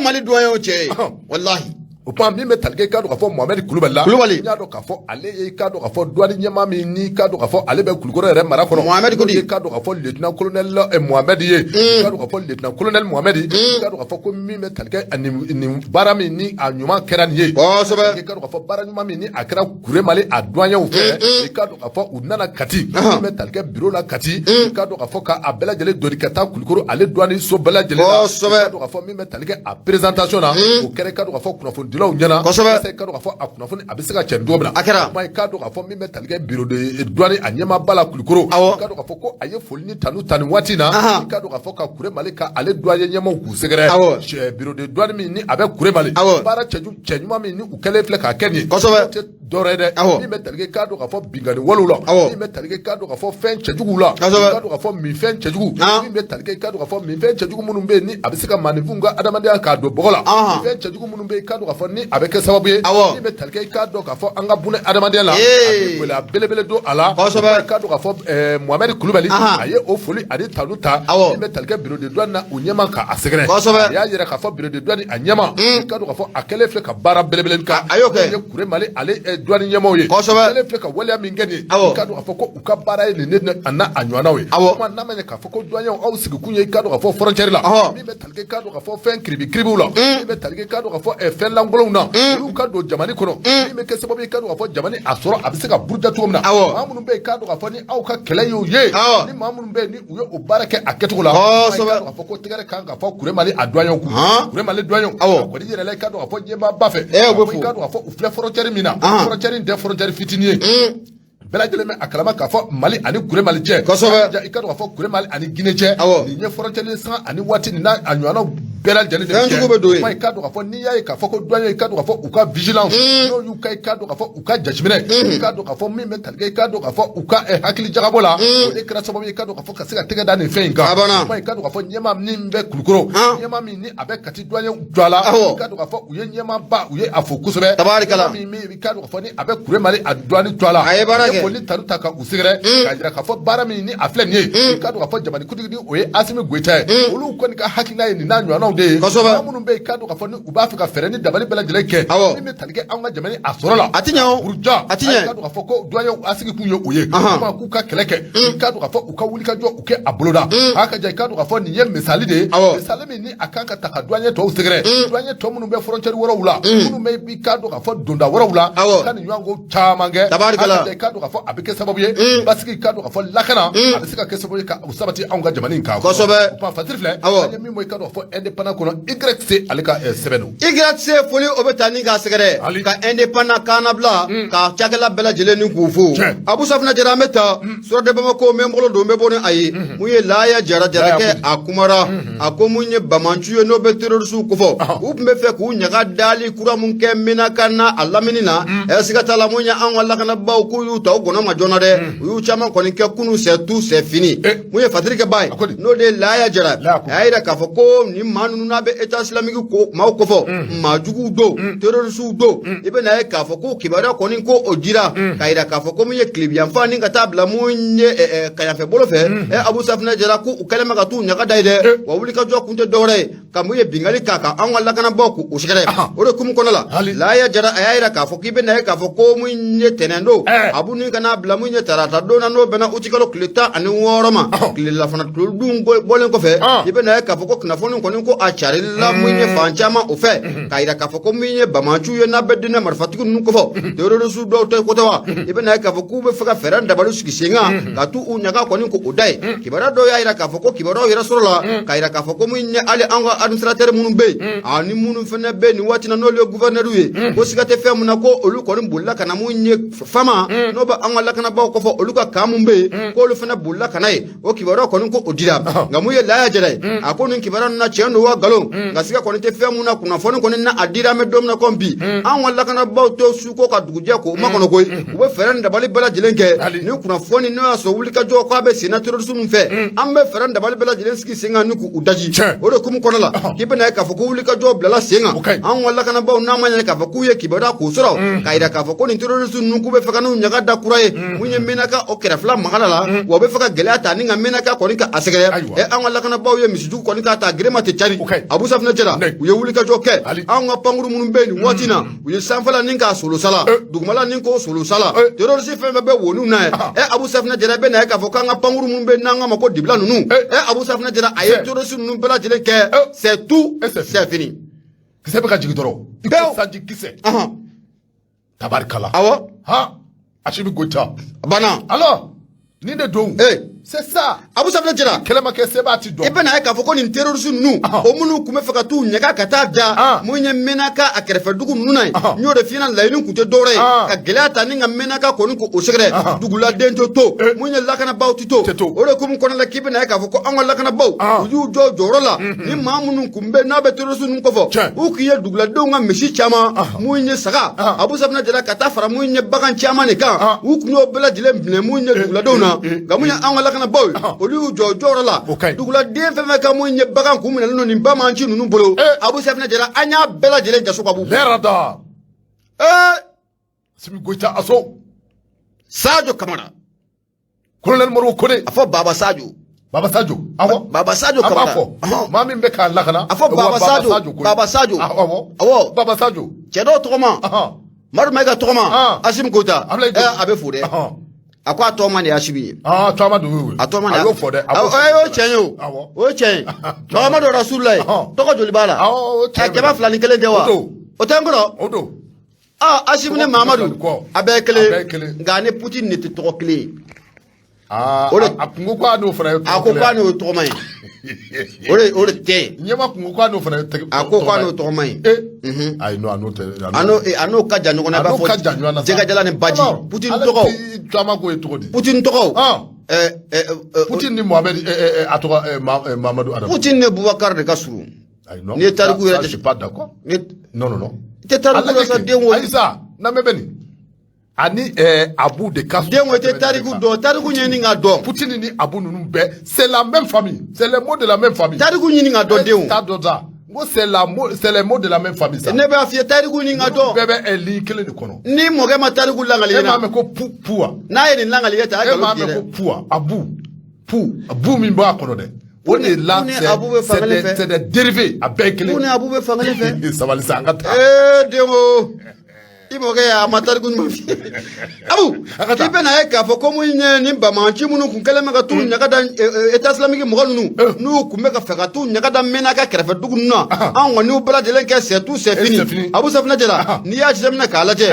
Mali douanier y'o cɛ ye. Walahi. O tuma min bɛ tali kɛ, i k'a dɔn k'a fɔ Mohamɛdi Kulubali la. Kulubali. N y'a dɔn k'a fɔ ale ye, i k'a dɔn k'a fɔ douane ɲɛmaa min ni i k'a dɔn k'a fɔ ale bɛ Kulukɔrɔ yɛrɛ mara kɔnɔ. Mohamɛdi ko di? I k'a dɔn k'a fɔ lieutenant colonel Mohamɛdi ye. I k'a dɔn k'a fɔ lieutenant colonel Mohamɛdi. I k'a dɔn k'a fɔ ko min bɛ tali kɛ nin baara min ni a ɲuman kɛra nin ye. Kosɛbɛ. I k'a dɔn k'a fɔ baara ɲuman min ni a kɛra Kuremale a douaniers fɛ. I k'a dɔn k'a fɔ u nana Kati. Min bɛ tali kɛ bureau la Kati. I k'a dɔn k'a fɔ k'a bɛɛ lajɛlen doni ka taa Kulukɔrɔ ale douane so bɛɛ lajɛlen la. Kosɛbɛ. I k'a dɔn k'a fɔ min bɛ tali kɛ a présentation na. O kɛra i k'a dɔn k'a fɔ kunnafonidilaw ɲɛna. Kosɛbɛ. Walasa i k'a dɔn k'a fɔ a kunnafoni a bɛ se ka cɛ cogo min na. A kɛra. O tuma i k'a dɔn k'a fɔ min bɛ tali kɛ bureau de douane a ɲɛmaaba la Kulukɔrɔ. Awɔ. I k'a dɔn k'a fɔ ko a ye foli ni tanu ta nin waati in na. I k'a dɔn k'a fɔ ka Kuremale ka ale douanier ɲɛmaaw k'u sɛgɛrɛ. Awɔ. Bureau de douane min ni a bɛ Kuremale. Awɔ. Baara cɛ ɲuman min ni u kɛlen filɛ k'a kɛ nin ye. Kosɛbɛ. O tɛ dɔwɛrɛ ye dɛ. Awɔ. Min bɛ tali kɛ, i k'a dɔn k'a fɔ binkanni walew la. Awɔ. Min bɛ tali kɛ, i k'a dɔn k'a fɔ fɛn cɛjuguw la. Kosɛbɛ. I k'a dɔn k'a fɔ minfɛn cɛjugu. Min bɛ tali kɛ, i k'a dɔn k'a fɔ minfɛn cɛjugu minnu bɛ yen ni a bɛ se ka maaninfinw ka adamadenya k'a don bɔgɔ la. Minfɛn cɛjugu minnu bɛ yen, i k'a dɔn k'a fɔ ni a bɛ kɛ sababu ye. Awɔ. Min bɛ tali kɛ, i k'a dɔn k'a fɔ an ka bunɛ adamadenya la. A bɛ gɛlɛya belebele don a la. Kosɛbɛ. I k'a dɔn k'a fɔ Mohamɛdi Kulubali. A ye o foli ani tanu ta. Awɔ. Min bɛ tali kɛ bureau de douane na, o ɲɛmaa k'a sɛgɛrɛ. Kosɛbɛ. A y'a yira k'a fɔ bureau de douane a ɲɛmaa. I k'a dɔn k'a fɔ a kɛlen filɛ ka baara belebele kɛ. A y'o kɛ. N'o ye Kuremale ale douane ɲɛmaaw ye. Kosɛbɛ. A kɛlen filɛ ka waleya min kɛ nin ye. Awɔ. I k'a dɔn k'a fɔ ko u ka baara ye nin ne a n'a a ɲɔgɔnnaw ye. Awɔ. O tuma n'a ma ɲɛ k'a fɔ ko douaniers aw sigikun ye, i k'a dɔn k'a fɔ frontière la. Min bɛ tali kɛ, i k'a dɔn k'a fɔ fɛn kiribi kiribiw la. Min bɛ tali kɛ, i k'a dɔn k'a fɔ fɛn lankolonw na. Olu ka don jamana kɔnɔ. Min bɛ kɛ sababu ye, i k'a dɔn k'a fɔ jamana a sɔrɔ a bɛ se ka buruja cogo min na. Awɔ. Maa minnu bɛ yen, i k'a dɔn k'a fɔ ni aw ka kɛlɛ y'o ye. Awɔ. Ni maa minnu bɛ yen ni u ye o baara kɛ a kɛcogo la. Kosɛbɛ. I k'a dɔn k'a fɔ ko tɛgɛrɛ kan ka fɔ Kuremale a douaniers kun. Kuremale douaniers. Awɔ. A kɔni yɛrɛ la, i k'a dɔn k'a fɔ ɲɛmaaba fɛ. U bɛ fo. I k'a dɔn k'a fɔ u filɛ frontière min na. Frontière in tɛ frontière fitinin ye. Bɛɛ lajɛlen bɛ a kalama k'a fɔ Mali ani Kuremali cɛ. Kosɛbɛ. I ka dɔn k'a fɔ Kuremali ani Guinée cɛ. Awɔ. Nin ye frontière san ani waati nin n'a a ɲɔgɔnnaw bɛɛ lajɛlen de bɛ Fɛn kɛ. jugu bɛ don yen. O kuma, i ka dɔn k'a fɔ n'i y'a ye k'a fɔ ko douanier, i ka dɔn k'a fɔ u ka vigilance, n'o y'u ka, i ka dɔn k'a fɔ u ka jateminɛ, i ka dɔn k'a fɔ min bɛ tali kɛ, i ka dɔn k'a fɔ u ka hakili jagabɔ la, o de kɛra sababu ye, i ka dɔn k'a fɔ ka se ka tɛgɛ da nin fɛn in kan. A banna. O kuma, i ka dɔn k'a fɔ ɲɛmaa min bɛ Kulukoro, ɲɛmaa min ni a bɛ Kati douanier jɔ a la, i ka dɔn k'a fɔ u ye ɲɛmaaba, u ye a fo kosɛbɛ. Tabarikala. Ɲɛmaa min, i ka dɔn k'a fɔ ni a bɛ Kuremali a douane jɔ a la, A ye baara u ye kɛ. foli tanu ta ka u sɛgɛrɛ k'a jira k'a fɔ baara min ni a filɛ nin ye, i ka dɔn k'a fɔ jamanakuntigi ni o ye Asimi Goyita ye, olu kɔni ka hakilina ye nin n'a ɲɔgɔnnaw de ye. Maa minnu bɛ yen, i ka dɔn k'a fɔ ni u b'a fɛ ka fɛɛrɛ ni dabali bɛɛ lajɛlen kɛ min bɛ tali kɛ anw ka jamana a sɔrɔ la, A ti ɲɛ o. buruja, A ti ɲɛ. I ka dɔn k'a fɔ ko douanier a sigi kun ye o ye, kuma k'u ka kɛlɛ kɛ, i ka dɔn k'a fɔ u ka wuli ka jɔ u kɛ a boloda. A ka ja, i ka dɔn k'a fɔ nin ye misali de ye, misali min ni a kan ka ta ka douanier tɔw sɛgɛrɛ, douanier tɔ minnu bɛ frontière wɛrɛw la, minnu bɛ, i ka dɔn k'a fɔ donda wɛrɛw la, ka nin ɲɔgɔn ko caman kɛ. Tabarikala. A ka ja, i ka dɔn k'a fɔ a bɛ kɛ sababu ye basigi, i ka dɔn k'a fɔ lakana, a bɛ se ka kɛ sababu ye ka o sabati anw ka jamana in kan. Kosɛbɛ. O kuma, Fatiri filɛ, an ye min bɔ, i ka dɔn k'a fɔ Indépendant kɔnɔ, YC ale ka sɛbɛn don. YC foli o bɛ taa ni k'a sɛgɛrɛ Ali. ka Indépendant kannabila ka cakɛla bɛɛ lajɛlen ni k'u fo. Abu Safinɛ Jara, an bɛ taa Soir de Bamako, n bɛ n bolo don n bɛ bɔ ni a ye. Mun ye Laya Jara Jarakɛ, a kumara, a ko mun ye bamancu ye n'o bɛ terrorisiw kofɔ, u tun bɛ fɛ k'u ɲaga dali kura mun kɛ Menaka n'a a lamini na. Siga t'a la, mun ye an ka lakanabaaw k'u y'u ta u gɔnɔ ma joona dɛ, u y'u caman kɔni kɛ kunu, c'est tout, c'est fini. Mun ye Fatirikɛ ba ye, A ko di? n'o de ye Laya Jara, Laya ko. a y'a yira k'a fɔ ko nin maa ninnu n'a bɛ État islamique ko maaw kofɔ, maa juguw don, terrorisiw don. I bɛ n'a ye k'a fɔ ko kibaruya kɔni ko o dira k'a yira k'a fɔ ko mun ye tilebiyanfan ni ka taa bila mun ye kaɲafɛ bolo fɛ. Abu Safinɛ Jara, ko u kɛlen bɛ ka t'u ɲaga da ye dɛ, wa wulikajɔ kun tɛ dɔwɛrɛ ye ka mun ye binkanni k'a kan an ka lakanabaaw k'u sɛgɛrɛ. O de hukumu kɔnɔ la, Hali. Laya Jara a y'a yira k'a fɔ k'i bɛ n'a ye k'a fɔ ko mun ye tɛnɛn don, Abu, ni ka n'a bila mun ye tarata don na, n'o bɛnna utikalo tile 16 ma, tilelafana dun bɔlen kɔfɛ, i bɛ n'a ye k'a fɔ ko kunnafoni kɔni ko a carila mun ye fan caman o fɛ k'a yira k'a fɔ ko mun ye bamanciw ye n'a bɛ diinɛ marifatigi ninnu kofɔ, terroriste dɔw tɛ ko tɛ wa. I bɛ n'a ye k'a fɔ k'u bɛ fɛ ka fɛɛrɛ dabali sigi sen kan ka t'u u ɲaga kɔni k'o da ye. Kibaruya dɔw y'a yira k'a fɔ ko kibaruyaw yɛrɛ sɔrɔ la k'a yira k'a fɔ ko mun ye hali an ka administrateur minnu bɛ yen ani minnu fana bɛ yen nin waati na n'olu ye gouverneur ye, ko siga tɛ fɛn mun na ko olu kɔni bolila ka na mun ye fama n'o bɛ an ka lakanabaaw kɔfɛ, olu ka camp mun bɛ yen, k'olu fana bolila ka na yen. O kibaruya kɔni ko o dira. Nka mun ye Laya Jara ye, a ko nin kibaruya ninnu na, tiɲɛ don wa nkalon, nka siga kɔni tɛ fɛn mun na, kunnafoni kɔni na a dira. An bɛ don min na komi bi, an ka lakanabaaw tɛ su ko ka dugujɛ k'o makɔnɔ koyi, u bɛ fɛɛrɛ ni dabali bɛɛ lajɛlen kɛ ni kunnafoni n'o y'a sɔrɔ wulikajɔ k'a bɛ sen na terroriste ninnu fɛ, an bɛ fɛɛrɛ ni dabali bɛɛ lajɛlen sigi sen kan ni k'u daji. O de hukumu kɔnɔ la, k'i bɛna ye k'a fɔ ko wulikajɔ bilala sen kan, an ka lakanabaaw n'a ma ɲɛ k'a fɔ k'u ye kibaruya k'o sɔrɔ k'a yira k'a fɔ ko nin terroriste ninnu k'u bɛ fɛ ka n'u ɲaga da kura ye mun ye Menaka o kɛrɛfɛla magala la, wa u bɛ fɛ ka gɛlɛya ta ni ka Menaka kɔni ka a sɛgɛrɛ. An ka lakanabaaw ye misijugu kɔni k'a ta gerema tɛ cari. Abu Safinɛ Jara, u ye wulikajɔ kɛ, an ka pankuru minnu bɛ yen nin waati na, u ye sanfɛla ni k'a solosala, dugumala ni k'o solosala, terroriste fɛn fɛn bɛ woniw na ye. Abu Safinɛ Jara, bɛ na ye k'a fɔ k'an ka pankuru minnu bɛ yen n'an k'a ma ko dibila ninnu, Abu Safinɛ Jara, a ye terroriste ninnu bɛɛ lajɛlen kɛ, c'est tout, c'est fini. Kisɛ bɛ ka jigin dɔrɔn i ko sanji kisɛ. Tabarikala. Awɔ. Ha, Asimi Goyita. A banna. Alors nin de don. C'est ça. Abu Safinɛ Jara. Kɛlɛ ma kɛ seba ti dɔn. I bɛna ye k'a fɔ ko nin terroriste ninnu, o minnu tun bɛ fɛ ka t'u ɲaga ka taa da mun ye Menaka a kɛrɛfɛ dugu ninnu na ye, n y'o de f'i ɲɛna, laɲini tun tɛ dɔwɛrɛ ye ka gɛlɛya ta ni ka Menaka kɔni k'o sɛgɛrɛ, duguladen tɛ to, mun ye lakanabaaw tɛ to. O de hukumu kɔnɔna la, k'i bɛna ye k'a fɔ ko an ka lakanabaaw u y'u jɔ jɔyɔrɔ la ni maa minnu tun bɛ n'a bɛ terroriste ninnu kɔfɔ, u k'i ye duguladenw ka misi caman, mun ye saga, Abu Safinɛ Jara, ka taa fara mun ye bagan caman de kan, u tun y'o bɛɛ lajɛlen minɛ mun ye duguladenw na. Nka mun ye an ka lakanabaaw ye, olu y'u jɔ jɔyɔrɔ la, duguladen fɛn fɛn ka mun ye bagan kun minɛlen don nin bamanci ninnu bolo, Abu Safinɛ Jara, an y'a bɛɛ lajɛlen jaso ka b'u bolo. Asimi Goyita aso. Sadio Kamara. Colonel Modibo Kone. A fɔ Baba Sadio. Baba Sadio, awɔ. Baba Sadio Kamara. An b'a fɔ maa min bɛ k'a lakana. A fɔ Baba Sadio, Baba Sadio. Awɔ. Awɔ. Baba Sadio. Cɛ dɔw tɔgɔma. Madu Mayiga tɔgɔma. Asimi Goyita. A bɛ fo dɛ. A ko a tɔgɔma de ye Asimi ye. Aa, tɔgɔma don ye. A tɔgɔma de. A y'o fɔ dɛ. O ye tiɲɛ ye o. O ye tiɲɛ ye. Muhamadu Rasululayi. Tɔgɔ joli b'a la? 201 tɛ wa? O tɛ n kɔrɔ. O don. Aa, Asimi ni Mamadu a bɛɛ ye kelen, nka ni Putin de tɛ tɔgɔ kelen ye. O de a kun ko k'a n'o fana ye tɔgɔ A ko k'a n'o ye tɔgɔma ye. O de tɛ yen. Ɲɛma kun ko k'a n'o fana tɛgɛ. A ko k'a n'o tɔgɔma ye. Ee, ayi, non, a n'o tɛ. A n'o ka jan ɲɔgɔn na, i b'a A n'o ka jan ɲɔgɔn na fɔ sa. jɛgɛjalan ni baji. Putin tɔgɔ. Caman ko ye cogo di? Putin tɔgɔ. Putin ni Mohamed, a tɔgɔ Mamadou Adamu. Putin ni Boubacar de ka surun. Ayi, non. N'i ye tariku yɛrɛ Je suis pas d'accord. Non, non, non. I tɛ tariku yɛrɛ sa, den wo. Ayi sa, n'an bɛ nin. Ani Abu de ka surun. Den wo, i tɛ tariku dɔn, tariku ɲini ka dɔn. Poutine ni Abu ninnu bɛɛ, c'est la même famille. C'est les mots de la même famille. Tariku ɲini ka dɔn, denw. T'a dɔn sa. N ko c'est les mots de la même famille sa. Ne b'a f'i ye, tariku ɲini ka dɔn. Bɛɛ bɛ ligne kelen de kɔnɔ. Ni mɔkɛ ma tariku lakali E m'a ɲɛna. mɛn ko pu pu wa? N'a ye nin lakali ye tan, a ye E m'a nkalon tigɛ mɛn ko dɛ. pu wa? Abu pu bu min b'a kɔnɔ dɛ. O de la Pu ni Abu bɛ fan kelen fɛ. c'est des dérivés, a bɛɛ ye kelen. Pu ni Abu bɛ fan kelen fɛ. Sabali sa, an ka taa. Ee, denko, i mɔkɛ a ma tariku ɲuman f'i ye. Abu, A ka taa. i bɛna ye k'a fɔ ko mun ye nin banbaanci minnu kun kɛlen bɛ ka t'u ɲaga da État islamique mɔgɔ ninnu, n'u kun bɛ ka fɛ ka t'u ɲaga da Menaka kɛrɛfɛ dugu ninnu na, anw kɔni y'u bɛɛ lajɛlen kɛ c'est tout, c'est fini. C'est fini. Abu Safinɛ Jara, n'i y'a jateminɛ k'a lajɛ,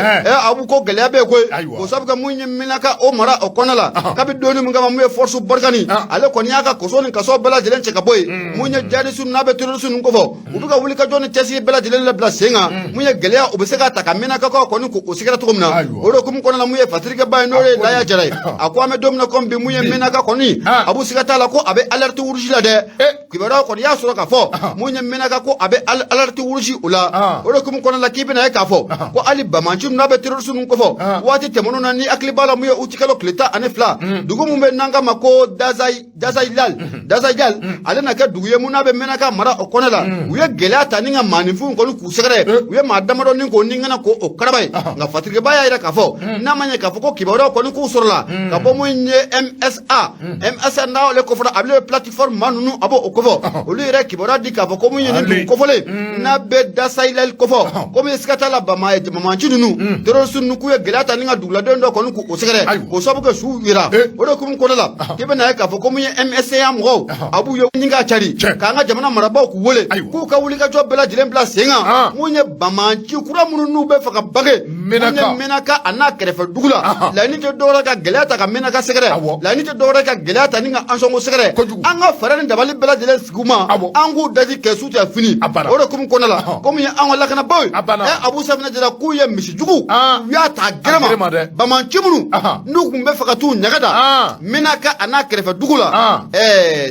Abu, ko gɛlɛya bɛ yen koyi. Ayiwa. O sabu kɛ mun ye Menaka o mara o kɔnɔ la, kabi donni min kama, mun ye force Barkhane, ale kɔni y'a ka koso ni kaso bɛɛ lajɛlen cɛ ka bɔ yen. Mun ye djihadiste n'a bɛ terroriste ninnu kofɔ, u bɛ ka wuli ka jɔ ni cɛsiri bɛɛ lajɛlen labila sen kan. Mun ye gɛlɛya, u bɛ se k'a ta ka Menakakaw kɔni k'o sigɛrɛ cogo min na. O de hukumu kɔnɔna la, mun ye fatirikɛba ye, n'o ye Laya Jara ye, a ko an bɛ don min na komi bi, mun ye Menaka kɔni, Abu, siga t'a la ko a bɛ alerte rouge la dɛ. Kibaruyaw kɔni y'a sɔrɔ k'a fɔ mun ye Menaka, ko a bɛ alerte rouge o la. O de hukumu kɔnɔna la, k'i bɛna ye k'a fɔ ko hali banbaanci ninnu n'a bɛ terroriste ninnu kofɔ, waati tɛmɛnenw na, ni hakili b'a la, mun ye utikalo tile 12, dugu mun bɛ n'an k'a ma ko Dazayilal, Dazayilal, ale na kɛ dugu ye mun n'a bɛ Menaka mara o kɔnɔ la, u ye gɛlɛya ta ni ka maaninfinw kɔni k'u sɛgɛrɛ, u ye maa damadɔ ni k'o ni ŋana k'o karaba ye. Nka fatirikɛba y'a yira k'a fɔ n'a ma ɲɛ k'a fɔ ko kibaruyaw kɔni k'u sɔrɔla ka bɔ mun ye MSA, MSA n'ale kofɔra, a bɛ plateforme maa ninnu, a b'o kofɔ, olu yɛrɛ kibaruya di k'a fɔ ko mun ye nin dugu kofɔlen n'a bɛ Dasayilal kofɔ, ko min siga t'a la, banbaanci ninnu, terroriste ninnu, k'u ye gɛlɛya ta ni ka duguladen dɔ kɔni k'o sɛgɛrɛ, k'o sababu kɛ su yira. O de hukumu kɔnɔ la, k'i bɛna ye k'a fɔ ko mun ye MSA mɔgɔw, a b'u ye ni k'a cari k'an ka jamana marabaaw k'u wele k'u ka wulikajɔ bɛɛ lajɛlen bila sen kan. Mun ye banbaanci kura minnu n'u bɛ fɛ ka bange mun ye Menaka a n'a kɛrɛfɛ dugu la, laɲini tɛ dɔwɛrɛ ka gɛlɛya ta ka Menaka sɛgɛrɛ, laɲini tɛ dɔwɛrɛ ka gɛlɛya ta ni ka Ansɔngo sɛgɛrɛ. An ka fɛɛrɛ ni dabali bɛɛ lajɛlen sigi u ma, an k'u daji kɛ su tɛ fini. O de hukumu kɔnɔna la, komi ye an ka lakanabaaw ye, Abu Safinɛ Jara, k'u ye misi jugu, u y'a ta gɛrɛma banbaanci minnu n'u kun bɛ fɛ ka t'u ɲaga da Menaka a n'a kɛrɛfɛ dugu la,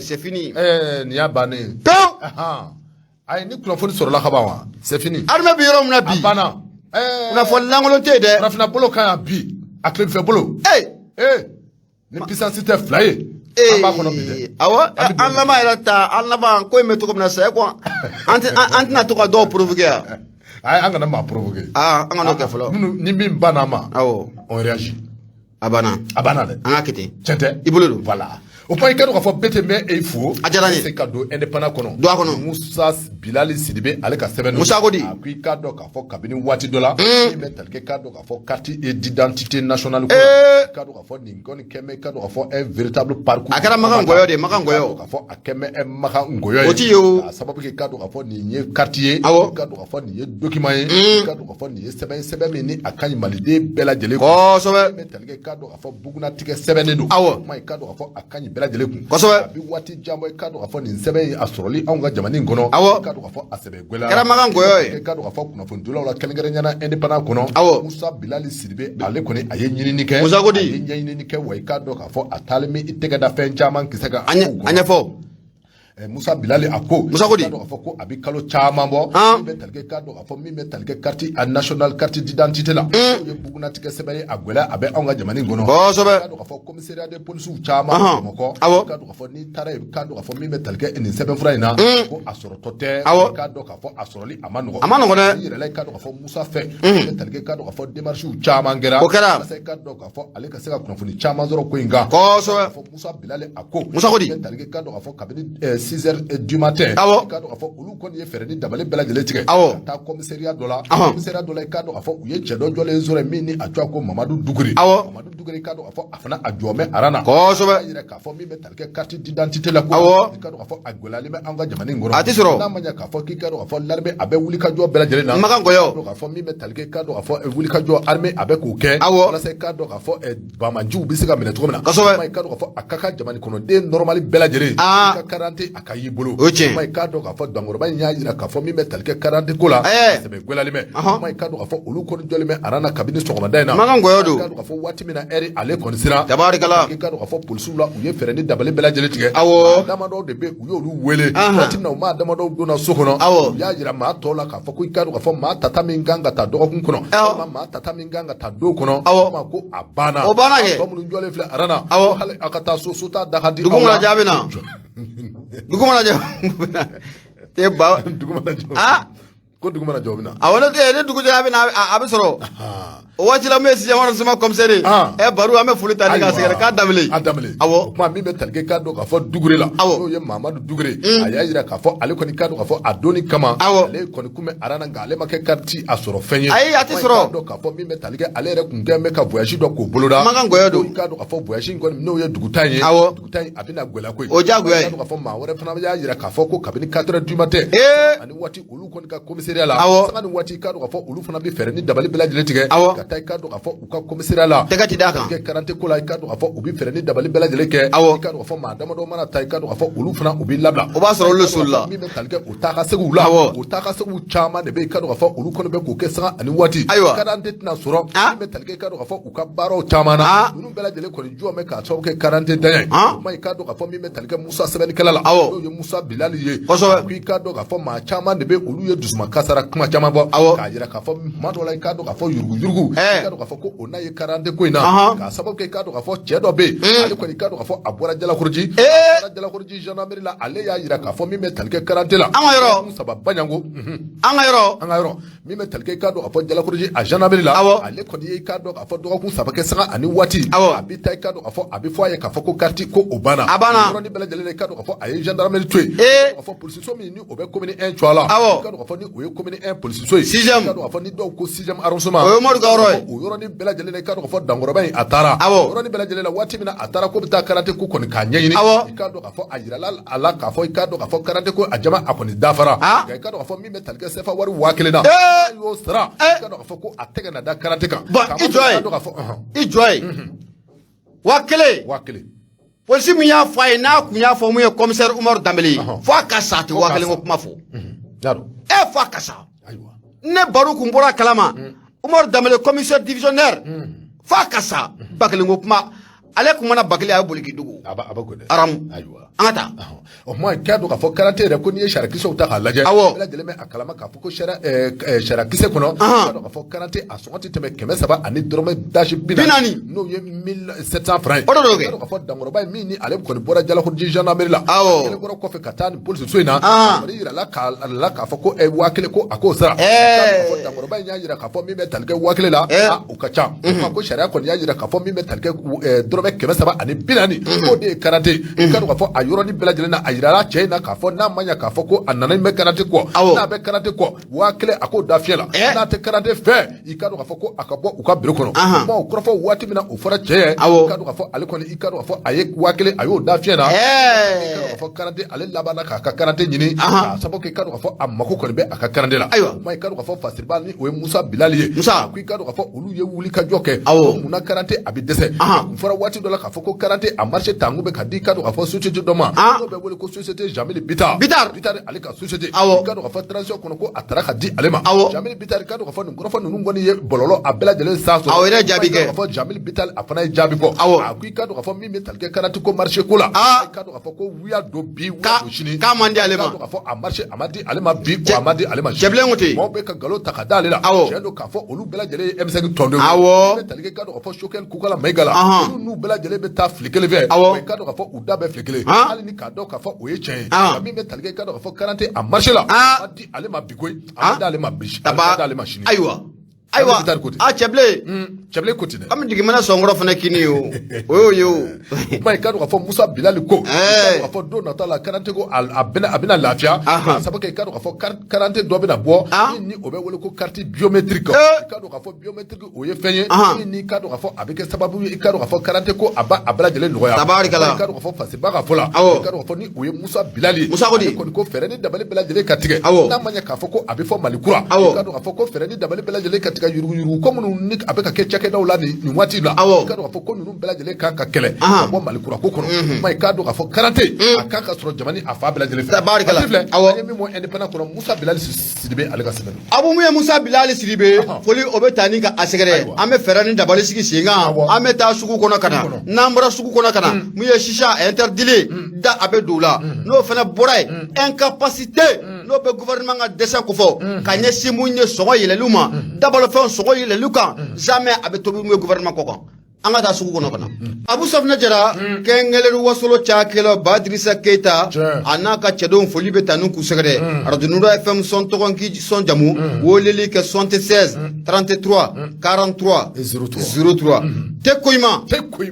c'est fini. Nin y'a bannen ye pewu. Ayi, ni kunnafoni sɔrɔla ka ban wa, c'est fini. Armée bɛ yɔrɔ min na bi, a banna. Kunnafoni lankolon tɛ yen dɛ. Farafinna bolo kan yan bi, a tilebinfɛ bolo. Ni puissance tɛ fila ye, an b'a kɔnɔ bi dɛ. Awɔ, an laban yɛrɛ ta, an laban ko in bɛ cogo min na sisan, e ko an tɛna to ka dɔw provoquer yan. Ayi, an kana maa provoquer. Aa, an kana o kɛ fɔlɔ. Minnu ni min banna a ma. Awɔ. On réagit. A banna. A banna dɛ. An ka kɛ ten. Tiɲɛ tɛ. I bolo don. Voilà. O kuma, i ka dɔn k'a fɔ bɛɛ tɛ mɛn e fo. A diyara n ye. Se ka don Indépendant kɔnɔ. Don a kɔnɔ. Musa Bilali Sidibe, ale ka sɛbɛn. Musa ko di? A ko i k'a dɔn k'a fɔ kabini waati dɔ la, min bɛ tali kɛ, k'a dɔn k'a fɔ carte d'identité nationale ko la, i k'a dɔn k'a fɔ nin kɔni kɛ bɛ, i k'a dɔn k'a fɔ un véritable parcours. A kɛra Makan Ngɔyɔ de ye, Makan Ngɔyɔ. K'a fɔ a kɛ bɛ Makan Ngɔyɔ ye. O ti ye o. K'a sababu kɛ, i k'a dɔn k'a fɔ nin ye carte ye. Awɔ. I k'a dɔn k'a fɔ nin ye document ye. I k'a dɔn k'a fɔ nin ye sɛbɛn ye, sɛbɛn min ni a ka ɲi Maliden bɛɛ lajɛlen kun. Min bɛ tali kɛ, i k'a dɔn k'a fɔ bugunnatigɛ sɛbɛnnen don. Kuma, i k'a dɔn k'a fɔ a ka ɲi bɛɛ lajɛlen kun. A bɛ waati jan bɔ, i k'a dɔn k'a fɔ nin sɛbɛn in a sɔrɔli anw ka jamana in kɔnɔ. I k'a dɔn k'a fɔ a sɛbɛn gɛlɛyara. Kɛra Makan Ngɔyɔ ye. I k'a dɔn k'a fɔ kunnafonidilaw la, kɛrɛnkɛrɛnnenya la Indépendant kɔnɔ. Musa Bilali Sidibe, ale kɔni a ye ɲinini kɛ. Musa ko di? A ye ɲɛɲinini kɛ wa, i k'a dɔn k'a fɔ a taalen bɛ i tɛgɛ da fɛn caman kisɛ kan. A ɲɛfɔ. Musa Bilali a ko. Musa ko di? I k'a dɔn k'a fɔ ko a bɛ kalo caman bɔ. Min bɛ tali kɛ, i k'a dɔn k'a fɔ min bɛ tali kɛ carte a nationale, carte d'identité la. N'o ye bugunnatigɛ sɛbɛn ye, a gɛlɛya a bɛ anw ka jamana in kɔnɔ. I k'a dɔn k'a fɔ commissariat de police caman Bamakɔ. I k'a dɔn k'a fɔ n'i taara yen, i k'a dɔn k'a fɔ min bɛ tali kɛ nin sɛbɛnfura in na, ko a sɔrɔtɔ tɛ. I k'a dɔn k'a fɔ a sɔrɔli a ma nɔgɔn. A ma nɔgɔn dɛ. I yɛrɛ la, i k'a dɔn k'a fɔ Musa fɛ, min bɛ tali kɛ, i k'a dɔn k'a fɔ démarches caman kɛra. O kɛra. Walasa i k'a dɔn k'a fɔ ale ka se ka kunnafoni caman sɔrɔ ko in kan. K'a fɔ Musa Bilali a ko. Musa ko di? Min bɛ tali kɛ, i k'a dɔn k'a fɔ kabini 6 heures du matin. I k'a dɔn k'a fɔ olu kɔni ye fɛɛrɛ ni dabali bɛɛ lajɛlen tigɛ. Ka taa commissariat dɔ la. Commissariat dɔ la, i k'a dɔn k'a fɔ u ye cɛ dɔ jɔlen sɔrɔ yen min ni a tɔgɔ ko Mamadu Dugure. Mamadu Dugure, i k'a dɔn k'a fɔ a fana a jɔ bɛ aran na. A y'a yira k'a fɔ min bɛ tali kɛ carte d'identité la ko. I k'a dɔn k'a fɔ a gɛlɛyalen bɛ an ka jamana in kɔnɔ. A tɛ sɔrɔ. N'a ma ɲɛ k'a fɔ k'i k'a dɔn k'a fɔ l'armée a bɛ wuli ka jɔ bɛɛ lajɛlen na. Makan Ngɔyɔ. K'a fɔ min bɛ tali kɛ, i k'a dɔn k'a fɔ wuli ka jɔ armée a bɛ k'o kɛ. Walasa i k'a dɔn k'a fɔ banbaanciw bɛ se ka minɛ cogo min na. I k'a dɔn k'a fɔ a ka kan jamana kɔnɔden normal bɛɛ lajɛlen. I ka carte a ka y'i bolo. O ye tiɲɛ. Kuma i k'a dɔn k'a fɔ dankɔrɔba in y'a jira k'a fɔ min bɛ tali kɛ karante ko la, sɛbɛ gwɛlɛyalen bɛ. Kuma i k'a dɔn k'a fɔ olu kɔni jɔlen bɛ aran na kabini sɔgɔmada in na. Makan gɔyɔ don. I k'a dɔn k'a fɔ waati min na ɛri ale kɔni sera. Tabarikala. I k'a dɔn k'a fɔ polisiw la, u ye fɛɛrɛ ni dabali bɛɛ lajɛlen tigɛ. Awɔ. Maa damadɔw de bɛ yen, u y'olu wele. Waati min na u maa damadɔw donna so kɔnɔ. Awɔ. U y'a jira maa tɔw la k'a fɔ ko i k'a dɔn k'a fɔ maa tata min kan ka taa dɔgɔkun kɔnɔ. Awɔ. Walima maa tata min kan ka taa don kɔnɔ. Awɔ. Walima ko a banna. O banna kɛ. Tɔ minnu jɔlen filɛ aran na. Awɔ. Ko hali aw ka taa so, so t'a da ka di Dugu aw la. mana jɛ a bɛ na. Dugu mana jɛ. Te ba. Dugu mana jɛ. Ah. Ko dugu mana jɛ o bɛ na. Awɔ, ne dugu jɛra, a bɛ na, a bɛ sɔrɔ. O waati la, min ye sixième arrondissement commissaire ye. Ɛ Baru, an bɛ foli ta ni k'a sɛgɛrɛ k'a Danbele. A Danbele. Awɔ. O kuma min bɛ tali kɛ k'a dɔn k'a fɔ Dugure la. Awɔ. N'o ye Mamadu Dugure. A y'a jira k'a fɔ ale kɔni k'a dɔn k'a fɔ a donni kama. Awɔ. Ale kɔni kun bɛ aran na, nka ale ma kɛ carte a sɔrɔ fɛn ye. Ayi, a tɛ sɔrɔ. K'a dɔn k'a fɔ min bɛ tali kɛ ale yɛrɛ kun kɛn bɛ ka voyage dɔ k'o boloda. Makan gɔyɔ don. K'a dɔn k'a fɔ voyage in kɔni, n'o ye dugutaa in ye. Awɔ. Dugutaa in a bɛna gɛlɛya koyi. O diyagoya ye. K'a dɔn k'a fɔ maa wɛrɛ fana y'a jira k'a fɔ ko kabini 4 heures du matin. Ee. Ani waati olu kɔni ka commissariat la. Awɔ. Sanga ni waati, k'a dɔn k'a fɔ olu fana bɛ fɛɛrɛ ni dabali bɛɛ lajɛlen tigɛ. Awɔ. Ka taa i k'a dɔn k'a fɔ u ka commissariat la. Tɛgɛ ti d'a kan. Kɛ karante ko la, i k'a dɔn k'a fɔ u bɛ fɛɛrɛ ni dabali bɛɛ lajɛlen kɛ. Awɔ. I k'a dɔn k'a fɔ maa damadɔ mana ta, i k'a dɔn k'a fɔ olu fana u bɛ labila. O b'a sɔrɔ olu solila. Min bɛ tali kɛ u taa ka seginw la. Awɔ. O taa ka seginw caman de bɛ yen, i k'a dɔn k'a fɔ olu kɔni bɛ k'o kɛ sanga ani waati. Ayiwa. Karante tɛna sɔrɔ. Ah. Min bɛ tali kɛ i k'a dɔn k'a fɔ u ka baaraw caman na. Ah. Ninnu bɛɛ lajɛlen kɔni jɔ bɛ k'a sababu kɛ karante ntanya ye. Ah. O kuma i k'a dɔn k'a fɔ min bɛ tali kɛ Musa sɛbɛnnikɛla la. Awɔ. N'o ye Musa Bilali ye. Kosɛbɛ. Ko i k'a dɔn k'a fɔ maa caman de bɛ olu ye dusuma kasara kuma caman fɔ. Awɔ. K'a jira k'a fɔ tuma dɔ la, i k'a dɔn k'a fɔ yuruguyurugu. Ɛɛ. I k'a dɔn k'a fɔ ko o n'a ye karante ko in na. Ahan. K'a sababu kɛ i k'a dɔn k'a fɔ cɛ dɔ bɛ yen. Ale kɔni i k'a dɔn k'a fɔ a bɔra Jalakɔrɔji. Ee. A bɔra Jalakɔrɔji gendarmerie la, ale y'a jira k'a fɔ min bɛ tali kɛ karante la. An ka yɔrɔ. Saba Baɲango. An ka yɔrɔ. An ka yɔrɔ min bɛ tali kɛ i k'a dɔn k'a fɔ Jalakɔrɔji a gendarmerie la. Awɔ. Ale kɔni ye i k'a dɔn k'a fɔ dɔgɔkun 3 kɛ sanga ani waati. Awɔ. A bɛ taa i k'a dɔn k'a fɔ a bɛ fɔ a ye k'a fɔ ko carte ko o banna. A banna. O yɔrɔnin bɛɛ lajɛlen na, i k'a dɔn k'a fɔ a ye gendarmerie to yen. Ee. K'a fɔ polisiso min ni o bɛ commune 1 Cuwa la. Awɔ. I k'a dɔn k'a fɔ ni o ye commune 1 polisiso ye. Sixième. I k'a dɔn k'a fɔ ni dɔw ko sixième arrondissement. O ye Umaru ka yɔrɔ ye. O yɔrɔnin bɛɛ lajɛlen na, i k'a dɔn k'a fɔ dankɔrɔba in a taara. Awɔ. O yɔrɔnin bɛɛ lajɛlen na, waati min na a taara ko bɛ taa karate ko kɔni k'a ɲɛɲini. Awɔ. I k'a dɔn k'a fɔ a yirala a la k'a fɔ i k'a dɔn k'a fɔ karate ko a jama a kɔni dafara. Ah. Nka i k'a dɔn k'a fɔ min bɛ tali kɛ CFA wari 1000 na. Ee. N'a y'o sara. Ee. I k'a dɔn k'a fɔ ko a tɛgɛ na da karate kan. Bon, K'a i jɔ yen. dɔn k'a fɔ ɔhɔn, I jɔ yen. 1000. 1000. Polisi min y'a fɔ a ye, n'a kun y'a fɔ mun ye commissaire Umaru Danbele ye. Ɔhɔn. Fo a ka sa, a tɛ Fo waa k'a kelen ko sa. kuma fɔ. Y'a dɔn. E fo a ka sa. Ayiwa. Ne Baru kun bɔra a kalama. Umaru Danbele commissaire divisionnaire. Fo a ka sa. Ba kelen ko kuma. Ale kun mana ba kelen, a ye boli k'i dogo. A b'a ko dɛ. Aramu. Ayiwa. An ka taa. O kuma i k'a dɔn k'a fɔ karate yɛrɛ ko n'i ye sariyakisɛw ta k'a lajɛ. Awɔ. Bɛɛ lajɛlen bɛ a kalama k'a fɔ ko sariyakisɛ kɔnɔ. Ahan. I k'a dɔn k'a fɔ karate a sɔngɔ tɛ tɛmɛ 300 ani dɔrɔmɛ dasi bi Bi naani. N'o ye 1700 francs ye. O de don kɛ. I k'a dɔn k'a fɔ dankɔrɔba ye min ni ale kɔni bɔra Jalakɔrɔji gendarmerie la. Awɔ. A kɛlen kɔrɔ kɔfɛ ka taa nin polisiso in na. Ahan. A kɔni yirala k'a la k'a fɔ ko 1000 ko a k'o sara. Ɛɛ. I k'a dɔn k'a fɔ dankɔrɔba in y'a jira k'a fɔ min bɛ tali kɛ 1000 la. Ɛɛ. A o ka ca. O kuma ko sariya kɔni y'a jira k'a fɔ min bɛ tali kɛ dɔrɔmɛ 340. K'o de ye karate. I k'a dɔn k'a fɔ a yɔrɔnin bɛɛ lajɛlen na, a yirala cɛ in na k'a fɔ n'a ma ɲɛ k'a fɔ ko a nana in bɛ karate kɔ. Awɔ. N'a bɛ karate kɔ, 1000 a k'o da fiyɛ la. Ɛɛ. N'a tɛ karate fɛ, i k'a dɔn k'a fɔ ko a ka bɔ u ka biro kɔnɔ. Ahan. Kuma o kɔrɔfɔ waati min na o fɔra cɛ ye. Awɔ. I k'a dɔn k'a fɔ ale kɔni i k'a dɔn k'a fɔ a ye 1000 a y'o da fiyɛ la. Ɛɛ. I k'a dɔn k'a fɔ karate ale labanna k'a ka karate ɲini. Ahan. K'a sababu kɛ i k'a dɔn k'a fɔ a mako kɔni bɛ a ka karate la. Ayiwa. O kuma i k'a dɔn k'a fɔ Fasiriba ni o ye Musa Bilali ye. Musa. A ko i k'a dɔn k'a fɔ olu ye wuli ka jɔ kɛ. Awɔ. Ko munna karate a bɛ dɛsɛ. Ahan. A kun fɔra waati dɔ la k'a fɔ ko karate a marché tangu bɛ ka di i k'a dɔn k'a fɔ société dɔ ma. Ah. N'o bɛ wele ko société Jamili Bitar. Bitar. Bitar ale ka société. Awɔ. I k'a dɔn k'a fɔ transition kɔnɔ ko a taara ka di ale ma. Awɔ. Jamili Bitar i k'a dɔn k'a fɔ nin kɔrɔfɔ ninnu kɔni ye bɔlɔlɔ a bɛɛ lajɛlen san sɔrɔ. Awɔ, o yɛrɛ ye jaabi I k'a dɔn kɛ. k'a fɔ Jamili Bitar a fana ye jaabi bɔ. Awɔ. A ko i k'a dɔn k'a fɔ min bɛ tali kɛ karate ko marché ko la. Ah. I k'a dɔn k'a fɔ ko wuya don bi wuya don sini. K'a man di ale ma. I k'a dɔn k'a fɔ a marché a ma di ale ma bi wa a ma di ale ma sini. Cɛbilen ko ten. Maaw bɛ ka nkalon ta ka d'ale la. Awɔ. Tiɲɛ don k'a fɔ olu bɛɛ lajɛlen ye M5 tɔndenw ye. Awɔ. Min bɛ tali kɛ i k'a dɔn k'a fɔ Choguel Kokala Mayiga la. Ahan. Olu n'u bɛɛ lajɛlen bɛ taa fili kelen fɛ. Awɔ. Wa i k'a dɔn k'a fɔ u da bɛɛ fili kelen. Han. Hali ni k'a dɔn k'a fɔ o ye tiɲɛ ye. Han. Nka min bɛ tali kɛ i k'a dɔn k'a fɔ karate a marché la. Ah. A ma di ale ma bi koyi. A ma Ah. di ale ma bi. A Taba. ma di ale ma sini. Ayiwa. Ayiwa. Bitar ko ten. A cɛbilen. Cɛbilen ko ten dɛ. An bɛ dugumɛnɛ sɔnkɔrɔ fana kini ye o. O y'o ye o. O kuma i k'a dɔn k'a fɔ Musa Bilali ko. Ɛɛ. I k'a dɔn k'a fɔ don nata la karate ko a bɛna lafiya. Ahan. K'a sababu kɛ i k'a dɔn k'a fɔ karate dɔ bɛna bɔ. Ah. Min ni o bɛ wele ko carte biométrique. Ee. I k'a dɔn k'a fɔ biométrique o ye fɛn ye. Ahan. Min ni i k'a dɔn k'a fɔ a bɛ kɛ sababu ye i k'a dɔn k'a fɔ karate ko a b'a a bɛɛ lajɛlen nɔgɔya. Tabarikala. I k'a dɔn k'a fɔ Fasiba ka fɔ la. Awɔ. I k'a dɔn k'a fɔ ni o ye Musa Bilali ye. Musa ko di? Ale kɔni ko fɛɛrɛ ni dabali bɛɛ lajɛlen ka tigɛ. Awɔ. N'a ma ɲɛ k'a fɔ ko a bɛ fɔ Mali kura. Awɔ. I k'a dɔn k'a fɔ ko fɛɛrɛ ni dabali bɛɛ lajɛlen ka tigɛ. tigɛ yuruguyurugu ko minnu ni a bɛ ka kɛ cakɛdaw la nin waati la, i k'a dɔn k'a fɔ ko ninnu bɛɛ lajɛlen kan ka kɛlɛ ka bɔ Mali kura ko kɔnɔ. Kuma, i k'a dɔn k'a fɔ karate a kan ka sɔrɔ jamana a fan bɛɛ lajɛlen fɛ. Tabarikala. Waati filɛ, Awɔ. an ye min bɔ Indépendant kɔnɔ, Musa Bilali Sidibe, ale ka sɛbɛn don. Abu, mun ye Musa Bilali Sidibe, foli o bɛ taa ni ka a sɛgɛrɛ. An bɛ fɛɛrɛ ni dabali sigi sen kan. An bɛ taa sugu kɔnɔ ka na. N'an bɔra sugu kɔnɔ ka na, mun ye chicha interdit da a bɛ don o la. N'o fana bɔra yen, incapacité n'o bɛ gouvernement ka dɛsɛ kofɔ ka ɲɛsin mun ye sɔngɔ yɛlɛliw ma, dabalofɛnw sɔngɔ yɛlɛliw kan, jamais a bɛ tobi mun ye gouvernement kɔ kan. An ka taa sugu kɔnɔ ka na. Abu Safunɛ Jara, kɛngɛlɛri wasolo cakɛla Badirisa Keyita, a n'a ka cɛdenw, foli bɛ taa ni k'u sɛgɛrɛ. Arajo Nura FM sɔn tɔgɔ k'i sɔn jamu, weleli kɛ 76 33 43 03. Te koyima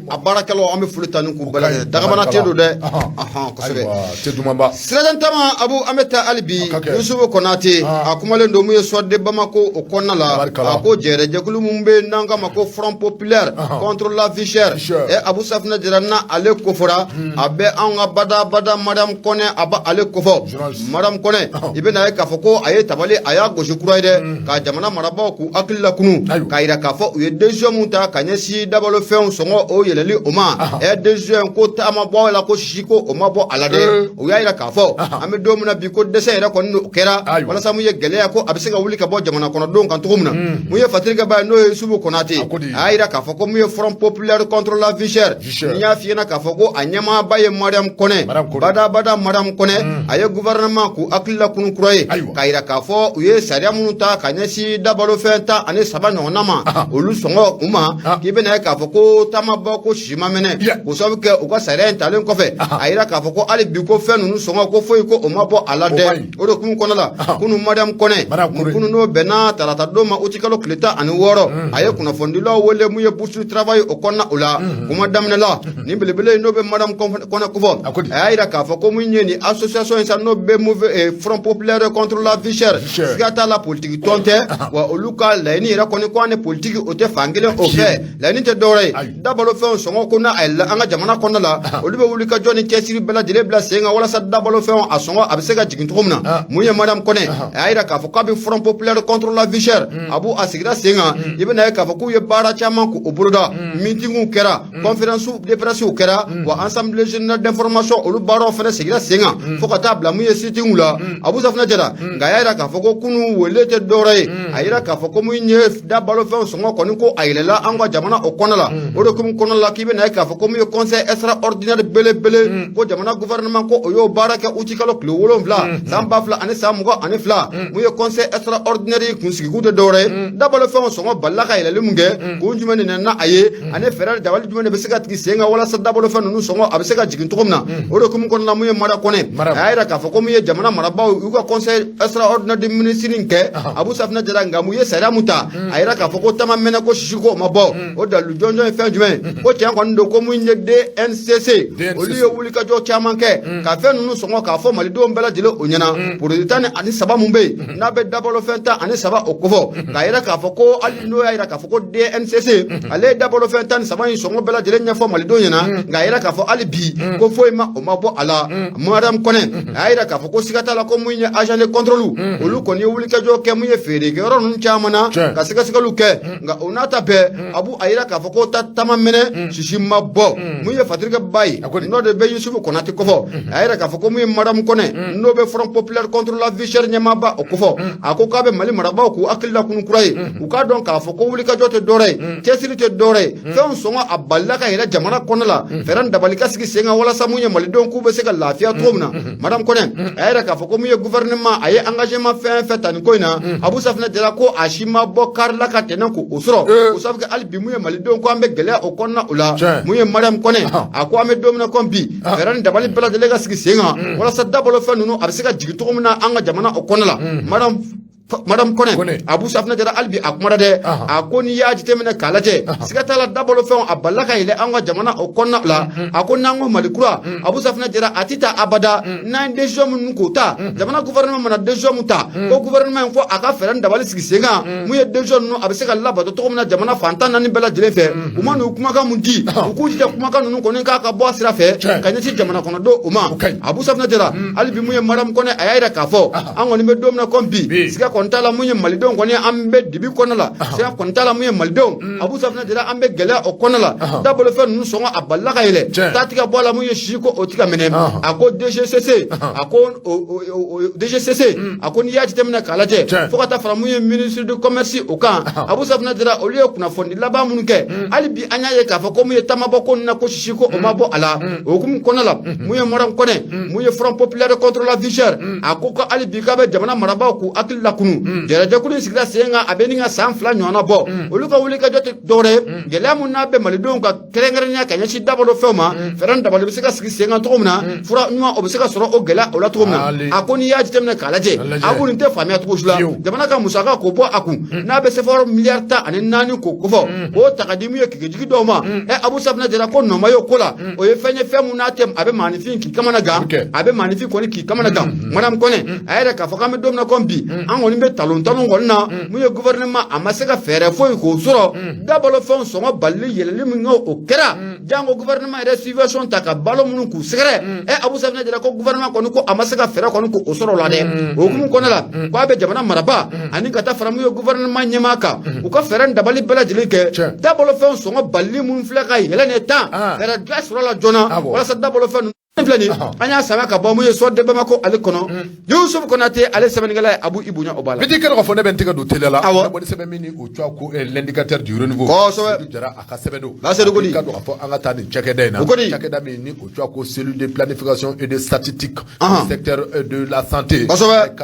a baarakɛlaw, an bɛ foli ta ni k'u bɛɛ lajɛlen. Dagabana te don dɛ, kosɛbɛ. Te dumanba. Sirajan tama, Abu, an bɛ taa hali bi. Yusufu Konate, a kumalen don mun ye Soir de Bamako o kɔnɔna la. A ko jɛrɛjɛkulu mun bɛ n'an k'a ma ko Front populaire contre la vie chère, ɛ Abu Safunɛ Jara, na ale kofɔra, a bɛ anw ka badabada Mariam Kɔnɛ, a bɛ ale kofɔ. Mariam Kɔnɛ, i bɛna ye k'a fɔ ko a ye tabali, a y'a gosi kura ye dɛ, ka jamana marabaaw k'u hakili lakunu, k'a yira k'a fɔ u ye décision mun ta ka ɲɛsin dabalofɛnw sɔngɔ o yɛlɛli o ma. Ɛ décision ko taama bɔ a la, ko sisi ko o ma bɔ a la dɛ. U y'a yira k'a fɔ an bɛ don min na bi, ko dɛsɛ yɛrɛ kɔni kɛra walasa mun ye gɛlɛya ko a bɛ se ka wuli ka bɔ jamana kɔnɔdenw kan cogo min na. Mun ye Fatirikɛba ye, n'o ye Yusufu Konate, a y'a yira k'a fɔ ko mun ye Front populaire contre la vie chère, n y'a f'i ɲɛna k'a fɔ ko a ɲɛmaaba ye Mariam Kɔnɛ, badabada Mariam Kɔnɛ, a ye gouvernement k'u hakili lakunu kura ye, k'a yira k'a fɔ u ye sariya minnu ta ka ɲɛsin dabalofɛn 13 ɲɔgɔnna ma, olu sɔngɔ u ma, k'i bɛna ye k'a fɔ ko taamaba ko sisi ma mɛnɛ, k'o sababu kɛ u ka sariya in talen kɔfɛ, a yira k'a fɔ ko hali bi ko fɛn ninnu sɔngɔ ko foyi ko o ma bɔ a la dɛ. O de kun kɔnɔ la, kunun Mariam Kɔnɛ, kunun n'o bɛnna tarata don ma, utikalo tile 16, a ye kunnafonidilaw wele mun ye Bourse du Travail o kɔnɔna o la. Kuma daminɛ la, nin belebele n'o bɛ Mariam Kɔnɛ kofɔ, a y'a yira k'a fɔ ko mun ye nin association in sa, n'o bɛ Front populaire contre la vie chère, siga t'a la politiki tɔn tɛ wa, olu ka laɲini yɛrɛ kɔni ko an ni politiki o tɛ fan kelen o fɛ. Laɲini tɛ dɔwɛrɛ ye, dabalofɛnw sɔngɔ ko n'a a yɛlɛla an ka jamana kɔnɔna la, olu bɛ wuli ka jɔ ni cɛsiri bɛɛ lajɛlen bila sen kan walasa dabalofɛnw a sɔngɔ a bɛ se ka jigin cogo min na. Mun ye Mariam Kɔnɛ, a y'a yira k'a fɔ k'a bɛ Front populaire contre la vie chère, a b'u a sigira sen kan. I bɛna ye k'a fɔ k'u ye baara caman k'o boloda, meetingw kɛra, conférence de presse kɛra wa, assemblée générale d'information olu baaraw fana sigira sen kan, fo ka taa bila mun ye sittingw la. Abu Safunɛ Jara, nka a y'a yira k'a fɔ ko kunun wele tɛ dɔwɛrɛ ye, a yira k'a fɔ ko mun ye dabalofɛnw sɔngɔ kɔni ko a yɛlɛla an ka jamana o kɔnɔ la. O de kun kɔnɔ la, k'i bɛna ye k'a fɔ ko mun ye conseil extraordinaire belebele ko jamana gouvernement ko o y'o baara kɛ utikalo tile 7 san 2022. Mun ye conseil extraordinaire kunsigiku tɛ dɔwɛrɛ ye, dabalofɛnw sɔngɔ balila ka yɛlɛli mun kɛ, kun jumɛn de nana a ye, ani fɛɛrɛ dabali jumɛn de bɛ se ka tigɛ sen kan walasa dabalofɛn ninnu sɔngɔ a bɛ se ka jigin cogo min na. O de kun kɔnɔna la, mun ye Mara Kɔnɛ, a y'a yira k'a fɔ ko mun ye jamana marabaaw y'u ka conseil extraordinaire de ministre kɛ. Abu Safunɛ Jara, nka mun ye sariya mun ta, a yira k'a fɔ ko tama mɛnɛ ko sisi ko o ma bɔ. O dalilu jɔnjɔn ye fɛn jumɛn? Ko tiɲɛ kɔni don ko mun ye DNCC, olu ye wulikajɔ caman kɛ ka fɛn ninnu sɔngɔ k'a fɔ malidenw bɛɛ lajɛlen o ɲɛna. Produit 13 mun bɛ yen n'a bɛ dabalofɛn 13 o kofɔ, k'a yira k'a fɔ ko hali n'o y'a yira k'a fɔ ko DNCC ale ye dabalofɛn 13 in sɔngɔ bɛɛ lajɛlen ɲɛfɔ malidenw ɲɛna, nka a yira k'a fɔ hali bi ko foyi ma o ma bɔ a la. Mariam Kɔnɛ, a y'a yira k'a fɔ ko siga t'a la ko mun ye agent de contrôle, olu kɔni ye wulikajɔ kɛ mun ye feerekɛyɔrɔ ninnu caman na ka sɛgɛsɛgɛliw kɛ, nka o n'a ta bɛɛ, Abu, a yira k'a fɔ ko ta tama mɛnɛ sisi ma bɔ. Mun ye Fatirikɛ ba ye, n'o de bɛ Yusufu Konate kofɔ, a yira k'a fɔ ko mun ye Mariam Kɔnɛ, n'o bɛ Front populaire contre la vie chère ɲɛmaaba o kofɔ, a ko k'a bɛ Mali marabaaw k'u hakili lakunu kura ye, u k'a dɔn k'a fɔ ko wulikajɔ tɛ dɔwɛrɛ ye, cɛsiri tɛ dɔwɛrɛ ye, fɛnw sɔngɔ a balila ka yɛlɛ jamana kɔnɔ la, fɛɛrɛ ni dabali ka sigi sen kan walasa mun ye malidenw k'u bɛ se ka lafiya cogo min na. Mariam Kɔnɛ, a y'a yira k'a fɔ ko mun ye gouvernement, a ye engagement fɛn fɛn ta nin ko in na, Abu Safunɛ Jara, ko a si ma bɔ kari la ka tɛnɛ k'o sɔrɔ, o sababu kɛ hali bi mun ye malidenw ko an bɛ gɛlɛya o kɔnɔna o la. Mun ye Mariam Kɔnɛ, a ko an bɛ don min na komi bi, fɛɛrɛ ni dabali bɛɛ lajɛlen ka sigi sen kan walasa dabalofɛn ninnu a bɛ se ka jigin cogo min na an ka jamana o kɔnɔ la. Madame Kɔnɛ, Abu Safunɛ Jara, hali bi a kumara dɛ. A ko n'i y'a jateminɛ k'a lajɛ, siga t'a la dabalofɛnw a balila ka yɛlɛ an ka jamana o kɔnɔna la. A ko n'an ko Mali kura, Abu Safunɛ Jara, a tɛ taa abada n'an ye décision minnu k'o ta. Jamana gouvernement mana décision mun ta, ko gouvernement in fɔ a ka fɛɛrɛ ni dabali sigi sen kan, mun ye décision ninnu a bɛ se ka labato cogo min na jamana fan 14 bɛɛ lajɛlen fɛ. U ma n'u kumakan mun di, u k'u jija kumakan ninnu kɔni k'a ka bɔ a sira fɛ ka ɲɛsin jamana kɔnɔdenw o ma. Abu Safunɛ Jara, hali bi mun ye Mariam Kɔnɛ, a y'a yira k'a fɔ an kɔni bɛ don min na komi bi, siga kɔni t'a la mun ye malidenw kɔni an bɛ dibi kɔnɔ la, siga kɔni t'a la mun ye malidenw, Abu Safinɛ Jara, an bɛ gɛlɛya o kɔnɔ la. Dabolofɛn ninnu sɔngɔ a balila ka yɛlɛ, taa ti ka bɔ a la mun ye si ko o ti ka minɛ. A ko DGCC, a ko DGCC, a ko n'i y'a jateminɛ k'a lajɛ, fo ka taa fara mun ye ministre du commerce o kan, Abu Safinɛ Jara, olu ye kunnafoni laban minnu kɛ, hali bi an y'a ye k'a fɔ ko mun ye taamabɔ ko ninnu na, ko sisi ko o ma bɔ a la. O hukumu kɔnɔ la, mun ye Mariam Kɔnɛ, mun ye Front populaire contre la vie chère, a ko ko hali bi k'a bɛ jamana marabaaw k'u hakili lakunu. Jɛrɛjɛkulu in sigira sen kan, a bɛ nin ka san 2 ɲɔgɔnna bɔ. Olu ka wuli ka jɔ tɛ dɔwɛrɛ ye, gɛlɛya mun n'a bɛ malidenw ka kɛrɛnkɛrɛnnenya ka ɲɛsin dabalo fɛnw ma, fɛɛrɛ dabali bɛ se ka sigi sen kan cogo min na, fura ɲuman o bɛ se ka sɔrɔ o gɛlɛya o la cogo min na. A ko n'i y'a jateminɛ k'a lajɛ, a ko nin tɛ faamuya cogo si la, jamana ka musaka k'o bɔ a kun n'a bɛ CFA miliyari 14 k'o kofɔ, k'o ta ka di mun ye kekejigi dɔw ma. Ɛ, Abu Safinɛ Jara, ko nɔ ma ye o ko la. O ye fɛn ye, fɛn mun n'a tɛ a bɛ maaninfin k'i kamana gan, a bɛ maaninfin kɔni k'i kamana gan. Madame Kɔnɛ a yɛrɛ k'a fɔ k'an bɛ don min na komi bi, an kɔni bɛ talon talon kɔni na. Mun ye gouvernement, a ma se ka fɛɛrɛ foyi k'o sɔrɔ dabalo fɛnw sɔngɔ balili yɛlɛli min kɛ, o kɛra janko gouvernement yɛrɛ subvention ta ka balo minnu k'u sɛgɛrɛ. Ɛ, Abu Safinɛ Jara, ko gouvernement kɔni ko a ma se ka fɛɛrɛ kɔni k'o sɔrɔ o la dɛ. O hukumu kɔnɔ la, k'a bɛ jamana marabaa ani ka taa fara mun ye gouvernement ɲɛmaa kan, u ka fɛɛrɛ dabali bɛɛ lajɛlen kɛ dabalo fɛnw sɔngɔ balili mun filɛ ka yɛlɛ nin tan, fɛɛrɛ dilan sɔrɔ la joona walasa dabalo fɛn filɛ nin an y'a sama ka bɔ mun ye Soir de Bamako ale kɔnɔ. Yusuf Konate ale sɛbɛnnikɛla ye, Abu i bonya o b'a la. Biti kɛnɛ ka fɔ ne bɛ n tɛgɛ don teliya la. Ne bɔ ni sɛbɛn min ni o tɔgɔ ko L'indicateur du renouveau. Seydou Jara a ka sɛbɛn don. Seydou ko di? Ka dɔn k'a fɔ an ka taa nin cakɛda in na. O ko di? Cakɛda min ni o tɔgɔ ko cellule de planification et de statistique du secteur de la santé. Ka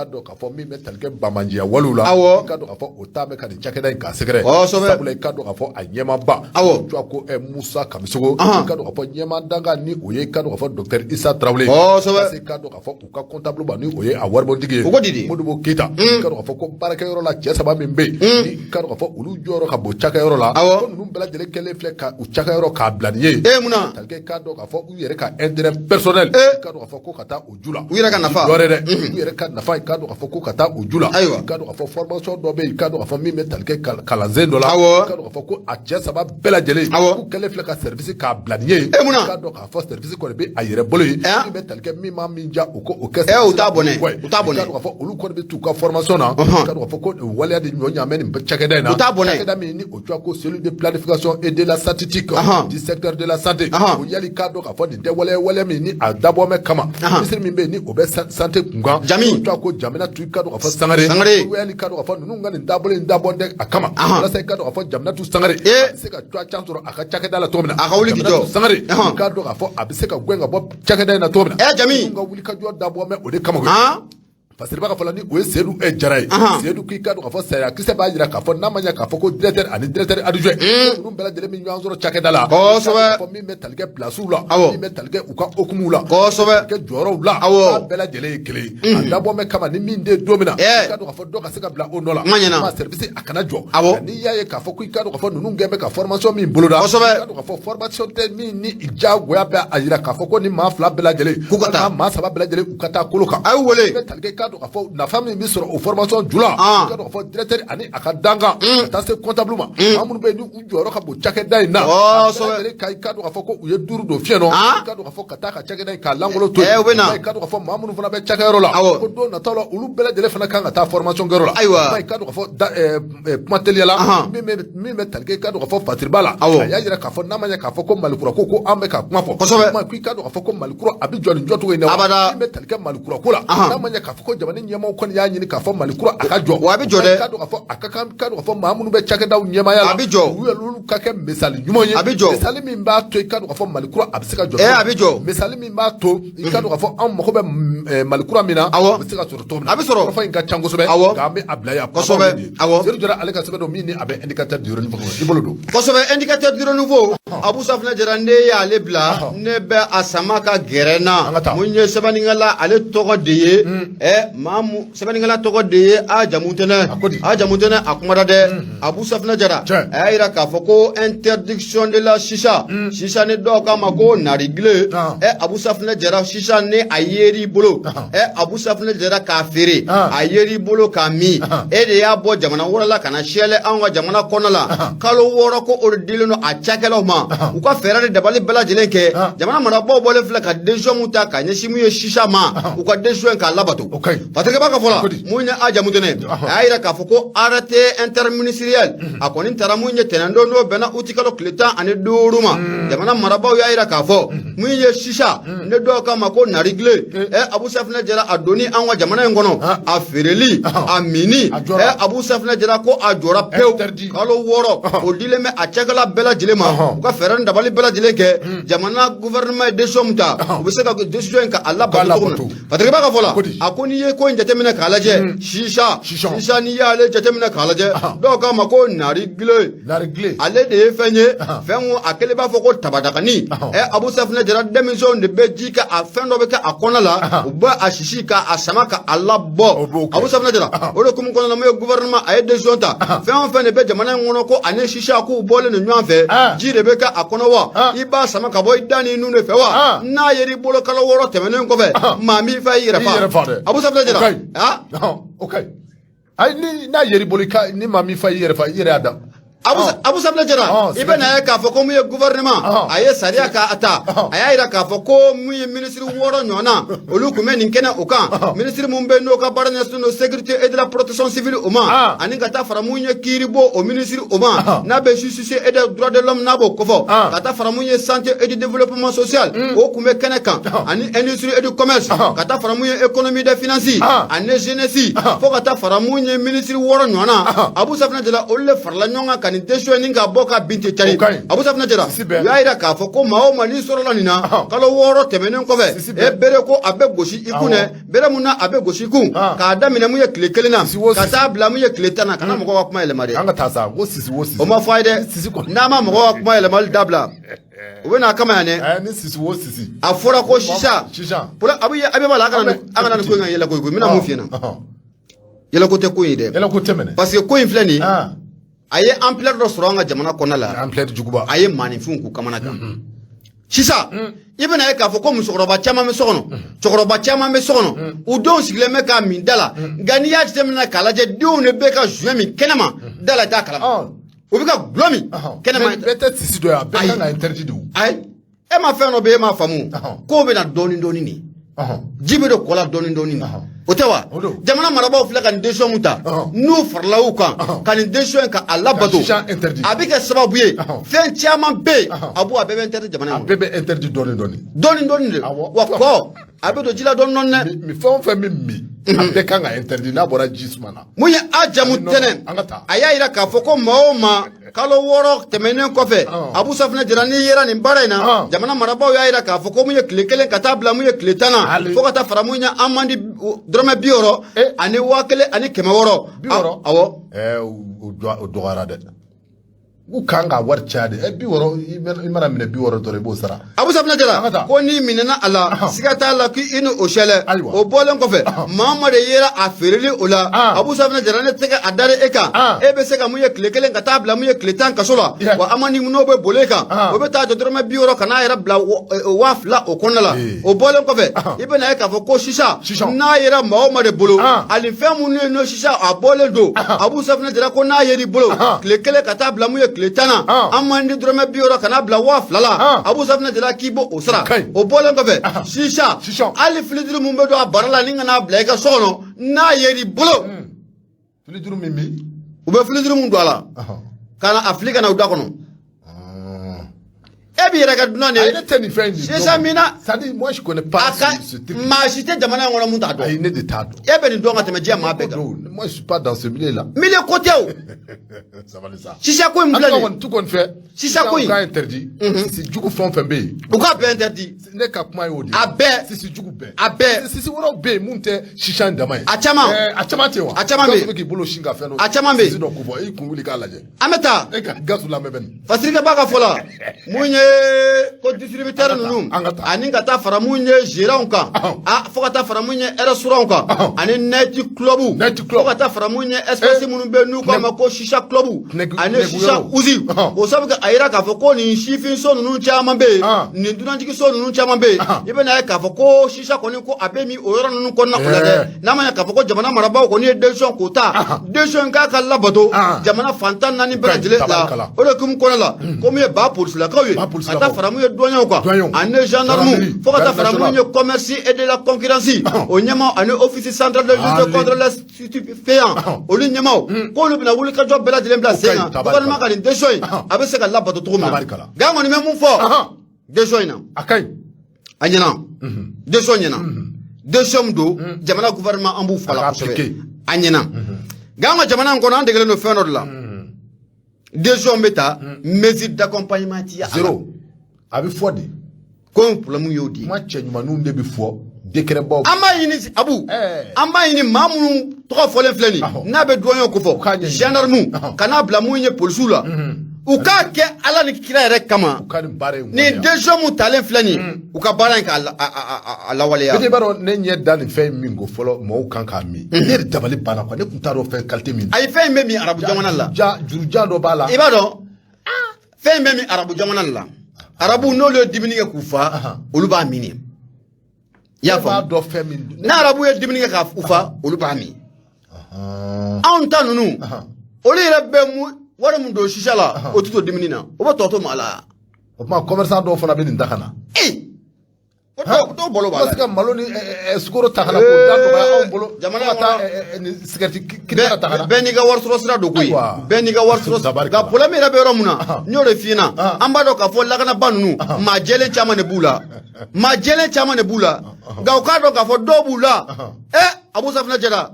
dɔn k'a fɔ min bɛ tali kɛ banbaanciya walew la. Ka dɔn k'a fɔ o taa bɛ ka nin cakɛda in k'a sɛgɛrɛ. Sabula i ka dɔn k'a fɔ a ɲɛmaaba. O tɔgɔ ko Musa Kamisogo. Ka dɔn k'a fɔ ɲɛmaa dankan ni o ye ka dɔn k'a fɔ docteur Issa Traoré. Parce que ka dɔn k'a fɔ u ka comptable ba ni o ye a waribɔntigi ye. O ko di di? Modibo Keyita. Ka dɔn k'a fɔ ko baarakɛyɔrɔ la cɛ saba min bɛ yen, ni ka dɔn k'a fɔ olu jɔyɔrɔ ka bon cakɛyɔrɔ la. Ko ninnu bɛɛ lajɛlen kɛlen filɛ ka u cakɛyɔrɔ k'a bila nin ye. E munna? Tali kɛ ka dɔn k'a fɔ u yɛrɛ ka intérêt personnel. Ka dɔn k'a fɔ ko ka taa o ju la. U yɛrɛ ka nafa. Dɔ wɛrɛ dɛ. U yɛrɛ ka nafa, ka dɔn k'a fɔ ko ka taa o ju la. Ka dɔn k'a fɔ formation dɔ bɛ yen, ka dɔn k'a fɔ min bɛ tali kɛ kalansen dɔ la. Ka dɔn k'a fɔ ko a cɛ saba bɛɛ lajɛlen. K'u kɛlen filɛ ka service k'a bila nin ye. E munna? Ka dɔn k'a fɔ service kɔni bɛ a yɛrɛ bolo ye. Min bɛ tali kɛ min ma min ja o ko o kɛ. U t'a bɔnɛ. U t'a bɔnɛ. Ka dɔn k'a fɔ olu kɔni bɛ t'u ka formation na. Ka dɔn k'a fɔ ko waleya de ɲɔ ɲaamɛ nin cakɛda in na. U t'a bɔnɛ. Cakɛda min ni o tɔgɔ ko cellule de planification et de la statistique du secteur de la santé. O yali k'a dɔn k'a fɔ nin tɛ waleya waleya min ni a dabɔ mɛ kama. Ministre min bɛ yen ni o bɛ santé kunkan. Jami. O tɔgɔ ko Jaminatu, i ka dɔn k'a fɔ Sangare. Sangare. O yali k'a dɔn k'a fɔ ninnu ka nin dabolo in dabɔ tɛ a kama. Walasa i ka dɔn k'a fɔ Jaminatu Sangare. A bɛ se ka cogoya can sɔrɔ a ka cakɛda la cogo min na. A ka wuli k'i jɔ. Jaminatu Sangare. I ka dɔn k'a fɔ a bɛ se ka gɛn ka bɔ cakɛda in na cogo min na. Ɛ, Jami. Ninnu ka wuli ka jɔ dabɔ mɛ o de kama koyi. Fasiriba ka fɔ la ni o ye Seydou Jara ye. Seydou k'i ka dɔn k'a fɔ sariya kisɛ b'a jira k'a fɔ n'a ma ɲɛ k'a fɔ ko directeur ani directeur adjoint, ninnu bɛɛ lajɛlen bɛ ɲɔgɔn sɔrɔ cakɛda la. K'a fɔ min bɛ tali kɛ place la, min bɛ tali kɛ u ka hokumu la, kɛ jɔyɔrɔw la, k'a bɛɛ lajɛlen ye kelen ye. A dabɔ mɛ kama ni min tɛ don min na, i ka dɔn k'a fɔ dɔ ka se ka bila o nɔ la. Kuma ɲɛna. Ma service a kana jɔ. Nka n'i y'a ye k'a fɔ ko i ka dɔn k'a fɔ ninnu kɛn bɛ ka formation min boloda, i ka dɔn k'a fɔ formation tɛ min ni diyagoya bɛ a jira k'a fɔ ko ni maa fila bɛɛ lajɛlen, K'u ka taa. walima maa saba bɛɛ lajɛlen, u ka taa kolo kan. A y'u wele. I bɛ tali kɛ i ka dɔn k'a fɔ nafa min bɛ sɔrɔ o formation ju la, i ka dɔn k'a fɔ directeur ani a ka dankan, ka taa se comptable ma, maa minnu bɛ yen ni u jɔyɔrɔ ka bon cakɛda in na, a bɛɛ lajɛlen ka i ka dɔn k'a fɔ ko u ye duuru don fiɲɛ nɔ, i ka dɔn k'a fɔ ka taa ka cakɛda in k'a lankolon to yen. U bɛ na. I ka dɔn k'a fɔ maa minnu fana bɛ cakɛyɔrɔ la, ko don nataw la olu bɛɛ lajɛlen fana kan ka taa formation kɛyɔrɔ la. I ka dɔn k'a fɔ da kuma teliya la, min bɛ tali kɛ i ka dɔn k'a fɔ Fasiriba la, a y'a jira k'a fɔ n'a ma ɲɛ k'a fɔ ko Malikura ko an bɛ ka kuma fɔ, kuma ko i ka dɔn k'a fɔ ko Malikura a bɛ jɔ nin jɔcogo in na wa? Abada. Min bɛ tali kɛ Malikura ko la, n'a ma ɲɛ k'a fɔ ko jamana ɲɛmaaw kɔni y'a ɲini k'a fɔ Malikura a ka jɔ, Wa a bɛ jɔ dɛ. I ka dɔn k'a fɔ a ka kan ka dɔn k'a fɔ maa minnu bɛ cakɛdaw ɲɛmaaya la, A bɛ jɔ. u yɛrɛ olu ka kɛ misali ɲuman ye, A bɛ jɔ. misali min b'a to i ka dɔn k'a fɔ Malikura a bɛ se ka jɔ, A bɛ jɔ. misali min b'a to i ka dɔn k'a fɔ anw mago bɛ Malikura min na, o bɛ se ka sɔrɔ cogo min na. A bɛ sɔrɔ. Kɔrɔfɔ in ka ca kosɛbɛ, nka an bɛ a bila yan. Seydou Jara ale ka sɛbɛn don min ni a bɛ Indicateur du renouveau kɔnɔ, i bolo don. Kosɛbɛ. Indicateur du renouveau, Abu Safinɛ Jara, ne y'ale bila, ne bɛ a sama ka gɛrɛ n An na. ka taa. Mun ye sɛbɛnnikɛla ale tɔgɔ de ye? Ɛ, maa mu sɛbɛnnikɛla tɔgɔ de ye, a jamu tɛnɛ. A ko di? A jamu tɛnɛ, a kumada dɛ. Abu Safinɛ Jara, a y'a yira k'a fɔ ko ko interdiction de la chicha. Chicha ni dɔw k'a ma ko narigile. Ɛ, Abu Safunɛ Jara, chicha ni a yer'i bolo, ɛ, Abu Safunɛ Jara, k'a feere, a yer'i bolo k'a min, e de y'a bɔ jamana wɛrɛ la ka na siyɛlɛ anw ka jamana kɔnɔ la, kalo 6 ko o de dilen don a cakɛlaw ma, u ka fɛɛrɛ ni dabali bɛɛ lajɛlen kɛ. Jamana marabaaw bɔlen filɛ ka décision mun ta ka ɲɛsin mun ye chicha ma, u ka décision in k'a labato. O ka ɲi. Patrick b'a ka fɔ la, Ko di? mun ye a jamu tɛnɛ, a y'a yira k'a fɔ ko arrêté interministériel a kɔni taara mun ye tɛnɛndon, n'o bɛnna uti kalo tile 15 ma. Jamana marabaaw y'a yira k'a fɔ mun ye chicha ne dɔw k'a ma ko narigile, ɛ, Abu Safunɛ Jara, a donni an ka jamana in kɔnɔ, a feereli, a minni, A jɔra. ɛ, Abu Safunɛ Jara, ko a jɔra pewu. Interdit. Kalo 6 o dilen bɛ a cakɛla bɛɛ lajɛlen ma, u ka fɛɛrɛ ni dabali bɛɛ lajɛlen kɛ. Jamana gouvernement ye décision mun ta, u bɛ se ka décision in ka a labato cogo min na. Labato. Patrick b'a ka fɔ la, Ko di? a ko n'i ye ko in jateminɛ k'a lajɛ, chicha, Chicha. chicha n'i y'ale jateminɛ k'a lajɛ, dɔw k'a ma ko narigile, Narigile. Ale de ye fɛn ye, fɛn mun a kelen b'a fɔ ko tabadagani. Ɛ, Abu Safunɛ Jara, denmisɛnw de bɛ ji kɛ a fɛn dɔ bɛ kɛ a kɔnɔ la, u bɛ a sisi ka a sama ka a labɔ. O b'o kɛ. Abu Safunɛ Jara, o de kumu kɔnɔna na, mun ye gouvernement a ye décision ta, fɛn o fɛn de bɛ jamana in kɔnɔ ko ani chicha k'u bɔlen don ɲɔgɔn fɛ, ji de bɛ kɛ a kɔnɔ wa, i b'a sama ka bɔ i da ni nun de fɛ wa, n'a yer'i bolo kalo 6 tɛmɛnen kɔfɛ, maa m'i fa i yɛrɛ I yɛrɛ fa dɛ. fa. Abu Safunɛ O Jara, ka ɲi. ah. O ka ɲi. Ayi, ni n'a yer'i bolo, i ka ni maa min fa i yɛrɛ fa, i yɛrɛ y'a da. Abu Safunɛ Jara, i bɛ na ye k'a fɔ ko mun ye gouvernement a ye sariya k'a ta, a y'a yira k'a fɔ ko mun ye ministre 6 ɲɔgɔnna, olu tun bɛ nin kɛnɛ o kan. Ministre mun bɛ yen n'o ka baara ɲɛsinnen don sécurité et de la protection civile o ma, ani ka taa fara mun ye kiiribo o ministre o ma, n'a bɛ justice et des droits de l'homme n'a b'o kofɔ, ka taa fara mun ye santé et du développement social, o tun bɛ kɛnɛ kan, ani industrie et du commerce, ka taa fara mun ye économie des finances ani jeunesse, fo ka taa fara mun ye ministre 6 ɲɔgɔnna. Abu Safunɛ Jara, olu de farala ɲɔgɔn kan ka nin décision nin ka bɔ ka bin ten cari. O ka ɲi. Abu Safunɛ Jara, Sisi u bɛɛ. y'a yira k'a fɔ ko maa o maa n'i sɔrɔla nin na, kalo 6 tɛmɛnen kɔfɛ, Sisi e bɛɛ. bere ko a bɛ gosi i kun dɛ, bere mun na a bɛ gosi i kun, k'a daminɛ mun ye tile 1 na, Sisi wo ka sisi. taa bila mun ye tile 10 na. Kana mɔgɔw ka kuma yɛlɛma dɛ. An ka taa sa ko sisi wo sisi. O ma fɔ a ye dɛ. Sisi kɔni. N'a ma mɔgɔw ka kuma yɛlɛmali dabila, u bɛ n'a kama yan dɛ. Ɛ, ni sisi wo sisi. A fɔra ko sisan Sisan. a bɛ b'a la, a kana nin ko in ka yɛlɛ koyi. N bɛna mun f'i ɲɛna, yɛlɛko tɛ ko in ye dɛ. Yɛlɛ ko tɛ minɛ. Parce que ko in filɛ nin ye, a ye ampleur dɔ sɔrɔ an ka jamana kɔnɔna la. Ampleur juguba. A ye maaninfinw k'u kamana gan. Sisan i bɛna ye k'a fɔ ko musokɔrɔba caman bɛ so kɔnɔ, cɛkɔrɔba caman bɛ so kɔnɔ, u denw sigilen bɛ k'a min da la. Nka n'i y'a jateminɛ k'a lajɛ, denw de bɛ ka joint min kɛnɛma da la, i t'a kalama, u bɛ ka gulɔ min kɛnɛma. Bɛɛ tɛ sisi dɔ ye, a bɛɛ Ayi. kan ka interdit de o. Ayi, e ma fɛn dɔ bɛ yen, e m'a faamu. Kow bɛ na dɔɔni dɔɔni de, ji bɛ don kɔ la dɔɔni dɔɔni de, o tɛ wa? O don. Jamana marabaaw filɛ ka nin décision mun ta, n'u farala u kan ka nin décision in ka a labato, Ka chicha interdit. a bɛ kɛ sababu ye, fɛn caman bɛ yen, a b'o a bɛɛ bɛ interdit jamana A in kɔnɔ. bɛɛ bɛ interdit dɔɔni dɔɔni. Dɔɔni dɔɔni de. Wa kɔ a bɛ don ji la dɔɔni dɔɔni dɛ. Mi fɛn o fɛn bɛ min, a bɛɛ kan ka interdit n'a bɔra ji suma na. Mun ye a jamu tɛnɛ, An ka taa. a y'a yira k'a fɔ ko maa o maa, kalo 6 tɛmɛnen kɔfɛ, Abu Safunɛ Jara, n'i yera nin baara in na, jamana marabaaw y'a yira k'a fɔ ko mun ye tile 1 ka taa bila mun ye tile 10 na, Hali. fo ka taa fara mun ye amende dɔrɔmɛ 60 ani 1600. 60? Awɔ. Ɛɛ, o dɔgɔyara dɛ. U kan ka wari caya de. Ɛ, 60, i mana minɛ 60 dɔrɔn, i b'o sara. Abu Safunɛ An ka Jara, taa. ko n'i minɛna a la, siga t'a la k'i ni o sɛlɛ. O bɔlen kɔfɛ, maa o maa de yera a feereli o la, Abu Safunɛ Jara, ne tɛgɛ a dara e kan, e bɛ se ka mun ye tile 1 ka taa bila mun ye tile 10 kaso la. Wa amende n'o bɛ boli e kan, o bɛ taa jɔ dɔrɔmɛ 60 ka n'a yɛrɛ bila 2000 o kɔnɔna la. O bɔlen kɔfɛ, i bɛna ye k'a fɔ ko sisan Sisan. n'a yera maa o maa de bolo, ani fɛn minnu ye n'o sisan a bɔlen don, Abu Safunɛ Jara, ko n'a yer'i bolo, tile 1 ka taa bila mun ye tile 10 na, amende dɔrɔmɛ 60 ka n'a bila 2000 la. Abu Safunɛ Jara, k'i b'o o sara. Ka ɲi. O bɔlen kɔfɛ, sisan Sisan. hali filidiri mun bɛ don a bara la ni ka n'a bila i ka so kɔnɔ, n'a yer'i bolo, Fili juru min min. U bɛ filidiri mun don a la ka na a fili ka na u da kɔnɔ, e b'i yɛrɛ kɛ dunan de Ayi, ye. ne tɛ nin fɛn in de dɔn. Sisan min na C'est-à-dire, moi je connais pas a ka ce truc. maa si tɛ jamana in kɔnɔ mun t'a dɔn. Ayi, ne de t'a dɔn. E bɛ nin dɔn ka tɛmɛ diɲɛ maa bɛɛ kan. Moi je suis pas dans ce milieu là. Milieu ko tɛ o. Sabali sa. Sisa ko in En filɛ tout cas nin ye, kɔni, tout kɔni fɛ. Sisa ko in. U k'a interdit. Sisi jugu fɛn o fɛn bɛ yen. U k'a bɛɛ interdit. Ne ka kuma ye o de ye. A bɛɛ. Sisi jugu bɛɛ. A bɛɛ. Sisi wɛrɛw bɛ yen mun tɛ sisa in dama ye. A caman. Ɛɛ, a caman tɛ wa. A caman bɛ yen. Gasu bɛ k'i bolo sin ka fɛn dɔ. A caman bɛ yen. Sisi dɔ ko fɔ, i kun wuli k'a lajɛ. An bɛ taa. E ka gasu lamɛn bɛ nin. Fasirikɛba ka fɔ la, mun ye ye ko distributeur ninnu An ka taa. ani ka taa fara mun ye gérant kan, a fo ka taa fara mun ye restaurant kan ani night club, Night club. fo ka taa fara mun ye espace minnu bɛ yen n'u k'a ma ko shisha club ani nɛgɛ shisha yɔrɔ. uzi. O sabu kɛ a yira k'a fɔ ko nin sifinso ninnu caman bɛ yen, nin dunanjiginso ninnu caman bɛ yen, i bɛna ye k'a fɔ ko shisha kɔni ko a bɛ min o yɔrɔ ninnu kɔnɔna o la dɛ. N'a ma ɲɛ k'a fɔ ko jamana marabaaw kɔni ye décision k'o ta, décision k'a ka labato jamana fan 14 bɛɛ lajɛlen la. Tabarikala. O de hukumu kɔnɔna la, ko min ye ba polisilakaw ye, Ba ka polisilakaw. taa fara mun ye douaniers kan Douaniers. ani gendarme, Gendarmerie. fo ka taa Garde fara mun ye nationale. commerce et de la concurrence o ɲɛmaaw ani office central de lutte Ale. contre les stupéfiants, olu ɲɛmaaw k'olu bɛna wulikajɔ bɛɛ lajɛlen bila sen kan Kaɲi, tabarikala. gouvernement ka nin décision in a bɛ se ka labato cogo min na. Tabarikala. Nka an kɔni bɛ mun fɔ décision in na? A ka ɲi. A ɲɛna, décision ɲɛna, décision min don, jamana gouvernement an b'u fa la A ka kosɛbɛ. appliquer. A ɲɛna, nka an ka jamana in kɔnɔ, an degelen don fɛn dɔ de la: décision bɛ ta, mesure d'accompagnement ti a la. Zéro, a bɛ fɔ de. Ko problème y'o di. Kuma cɛ ɲumanninw de bɛ fɔ décret baw. An b'a ɲini, Abu, an b'a ɲini maa minnu tɔgɔ fɔlen filɛ nin, n'a bɛ douanier ko U k'a fɔ, ɲɛɲini. gendarme, ka n'a bila mun ye polisiw la, u k'a kɛ Ala ni kira yɛrɛ kama. U ka nin baara in Nin waleya. décision mun talen filɛ nin, u ka baara in k'a la- a lawaleya. Peut-être i b'a dɔn, ne ɲɛ da nin fɛn in min ko fɔlɔ, mɔgɔw kan k'a min, ne yɛrɛ dabali banna quoi. Ne tun t'a dɔn fɛn qualité min. Ayi, fɛn in bɛ min arabu jamana la. Ja jurujan dɔ b'a la. I b'a dɔn, fɛn in bɛ min arabu jamana la, arabu n'olu ye dumuni kɛ k'u fa, olu b'a min. I y'a Ne b'a faamu? dɔn fɛn min. N'arabu ye dumuni kɛ k'a fa, olu b'a min. Anw ta ninnu, olu yɛrɛ bɛ mu wari min don shisha la, o tɛ to dumuni na, o bɛ tɔ to maa la. O tuma commerçant dɔw fana bɛ nin ta ka na. Ee, o dɔw balo b'a Parce la. que malo ni sukaro ta ka na k'o da nɔgɔya anw bolo. Jamana Fo ka taa kɔnɔ- nin sigɛriti kirikara ta ka na. Bɛɛ n'i ka wari sɔrɔ sira don koyi. Ayiwa. Bɛɛ n'i ka wari sɔrɔ. Tabarikala. Nka problème yɛrɛ bɛ yɔrɔ mun na, n y'o de f'i ɲɛna. An b'a dɔn k'a fɔ lakanaba ninnu, maa jɛlen caman de b'u la, maa jɛlen caman de b'u la. Nka u k'a dɔn k'a fɔ dɔw b'u la, ɛ Abu Safinɛ Jara,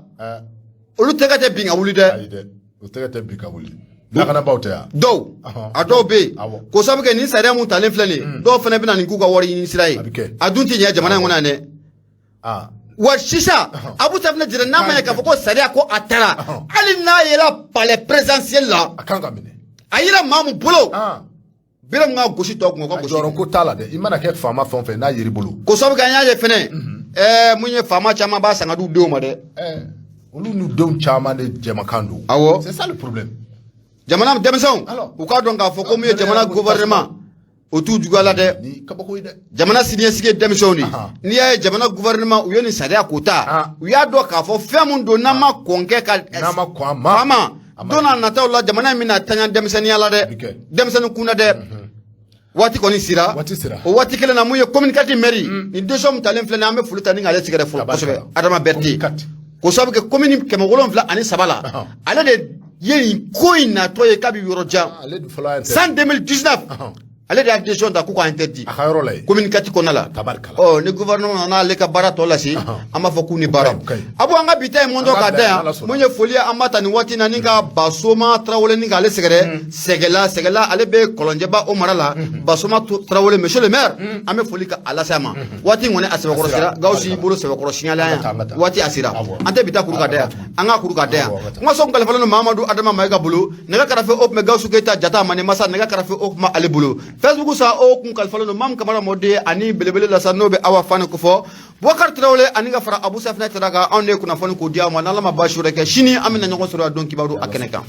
olu tɛgɛ tɛ bin ka wuli dɛ. Ayi dɛ, o tɛgɛ tɛ bin ka wuli, lakanabaaw tɛ yan. Dɔw, a dɔw bɛ yen, k'o sababu kɛ nin sariya mun talen filɛ nin ye, dɔw fana bɛ na nin k'u ka wari ɲini sira ye. A bɛ kɛ. A dun tɛ ɲɛ jamana in kɔnɔ yan dɛ. Wa sisan, Abu Safinɛ Jara, n'a ma ɲɛ k'a fɔ ko sariya ko a taara, hali n'a yera palais présidentiel la, A kan ka minɛ. A yera maa mun bolo, bere mun ka gosi tɔ kun, o ka A gosi. jɔyɔrɔ ko t'a la dɛ. I mana kɛ faama fɛn o fɛn n'a yer'i bolo. K'o sababu kɛ an y'a ye fɛnɛ, mun ye faama caman b'a san ka d'u denw ma dɛ. Olu n'u denw caman de jɛmakan don. Awɔ. C'est ça le problème. Jamana denmisɛnw, Alors. u k'a dɔn k'a fɔ ko mun ye Ah, jamana ko gouvernement, o t'u juguya la dɛ. Ni kabako ye dɛ. Jamana siniɲɛsigi ye denmisɛnw de ye. N'i y'a ye jamana gouvernement u ye nin sariya k'o ta, u y'a dɔn k'a fɔ fɛn mun don, n'an ma kɔn kɛ ka N'an ma kɔn a ma. faama A ma don n'a nataw la, jamana in bɛna taɲa denmisɛnninya la dɛ. Bi kɛ. Denmisɛnnin kunna dɛ, waati kɔni sera. Waati sera. O waati kelen na, mun ye commune 4 maire, nin décision min talen filɛ nin ye, an bɛ foli ta ni k'ale sɛgɛrɛ fɔlɔ Tabarikala. kosɛbɛ, Adama Berete. Commune 4. K'o sababu kɛ commune 703 la, ale de ye nin ko in natɔ ye k'a bɛ yɔrɔ jan. Ale dun fɔlɔ y'a San 2019, ale de y'a décision ta k'u ka interdit a ka yɔrɔ la yen. Commune 4 kɔnɔna la. Tabarikala. Ɔ, ni gouvernement nana ale ka baara tɔ lase, an b'a fɔ k'u ni baara. O ka ɲi. Abu, an ka bi ta ye mɔntɔ An ka k'a bila da yan, yan. Ala sɔnna. Mun ye foli ye, an b'a ta nin waati in na ni ka Basoma Tarawele ni k'ale sɛgɛrɛ Sɛgɛla. Sɛgɛla, ale bɛ Kɔlɔnjɛba o mara la. Basoma Tarawele, monsieur le maire, an bɛ foli ka a lase a ma. Waati in kɔni a sɛbɛkɔrɔ sera. Gawusu y'i bolo sɛbɛkɔrɔ signalé an An ka taa, an ka yan. taa. Waati a sera. An tɛ bi ta kuru ka da yan, an k'a kuru ka da yan. Awɔ, an ka taa. Kuma sɔn kalifalen don Mamadu Adama Mayiga bolo. Nɛgɛ karafe o tun bɛ Gawusu Keyita jata mani masa, nɛgɛ karafe o tun bɛ ale bolo. Facebook sa, o kun kalifalen don Mamu Kamara mɔden ani belebele lasa, n'o bɛ Awa Fane kofɔ, Bubakari Tarawele ani ka fara Abu Safinɛ Tara kan. Anw de ye kunnafoni k'o di aw ma. N'Ala ma baasi wɛrɛ kɛ, sini an bɛna ɲɔgɔn sɔrɔ yan don kibaru a kɛnɛ kan.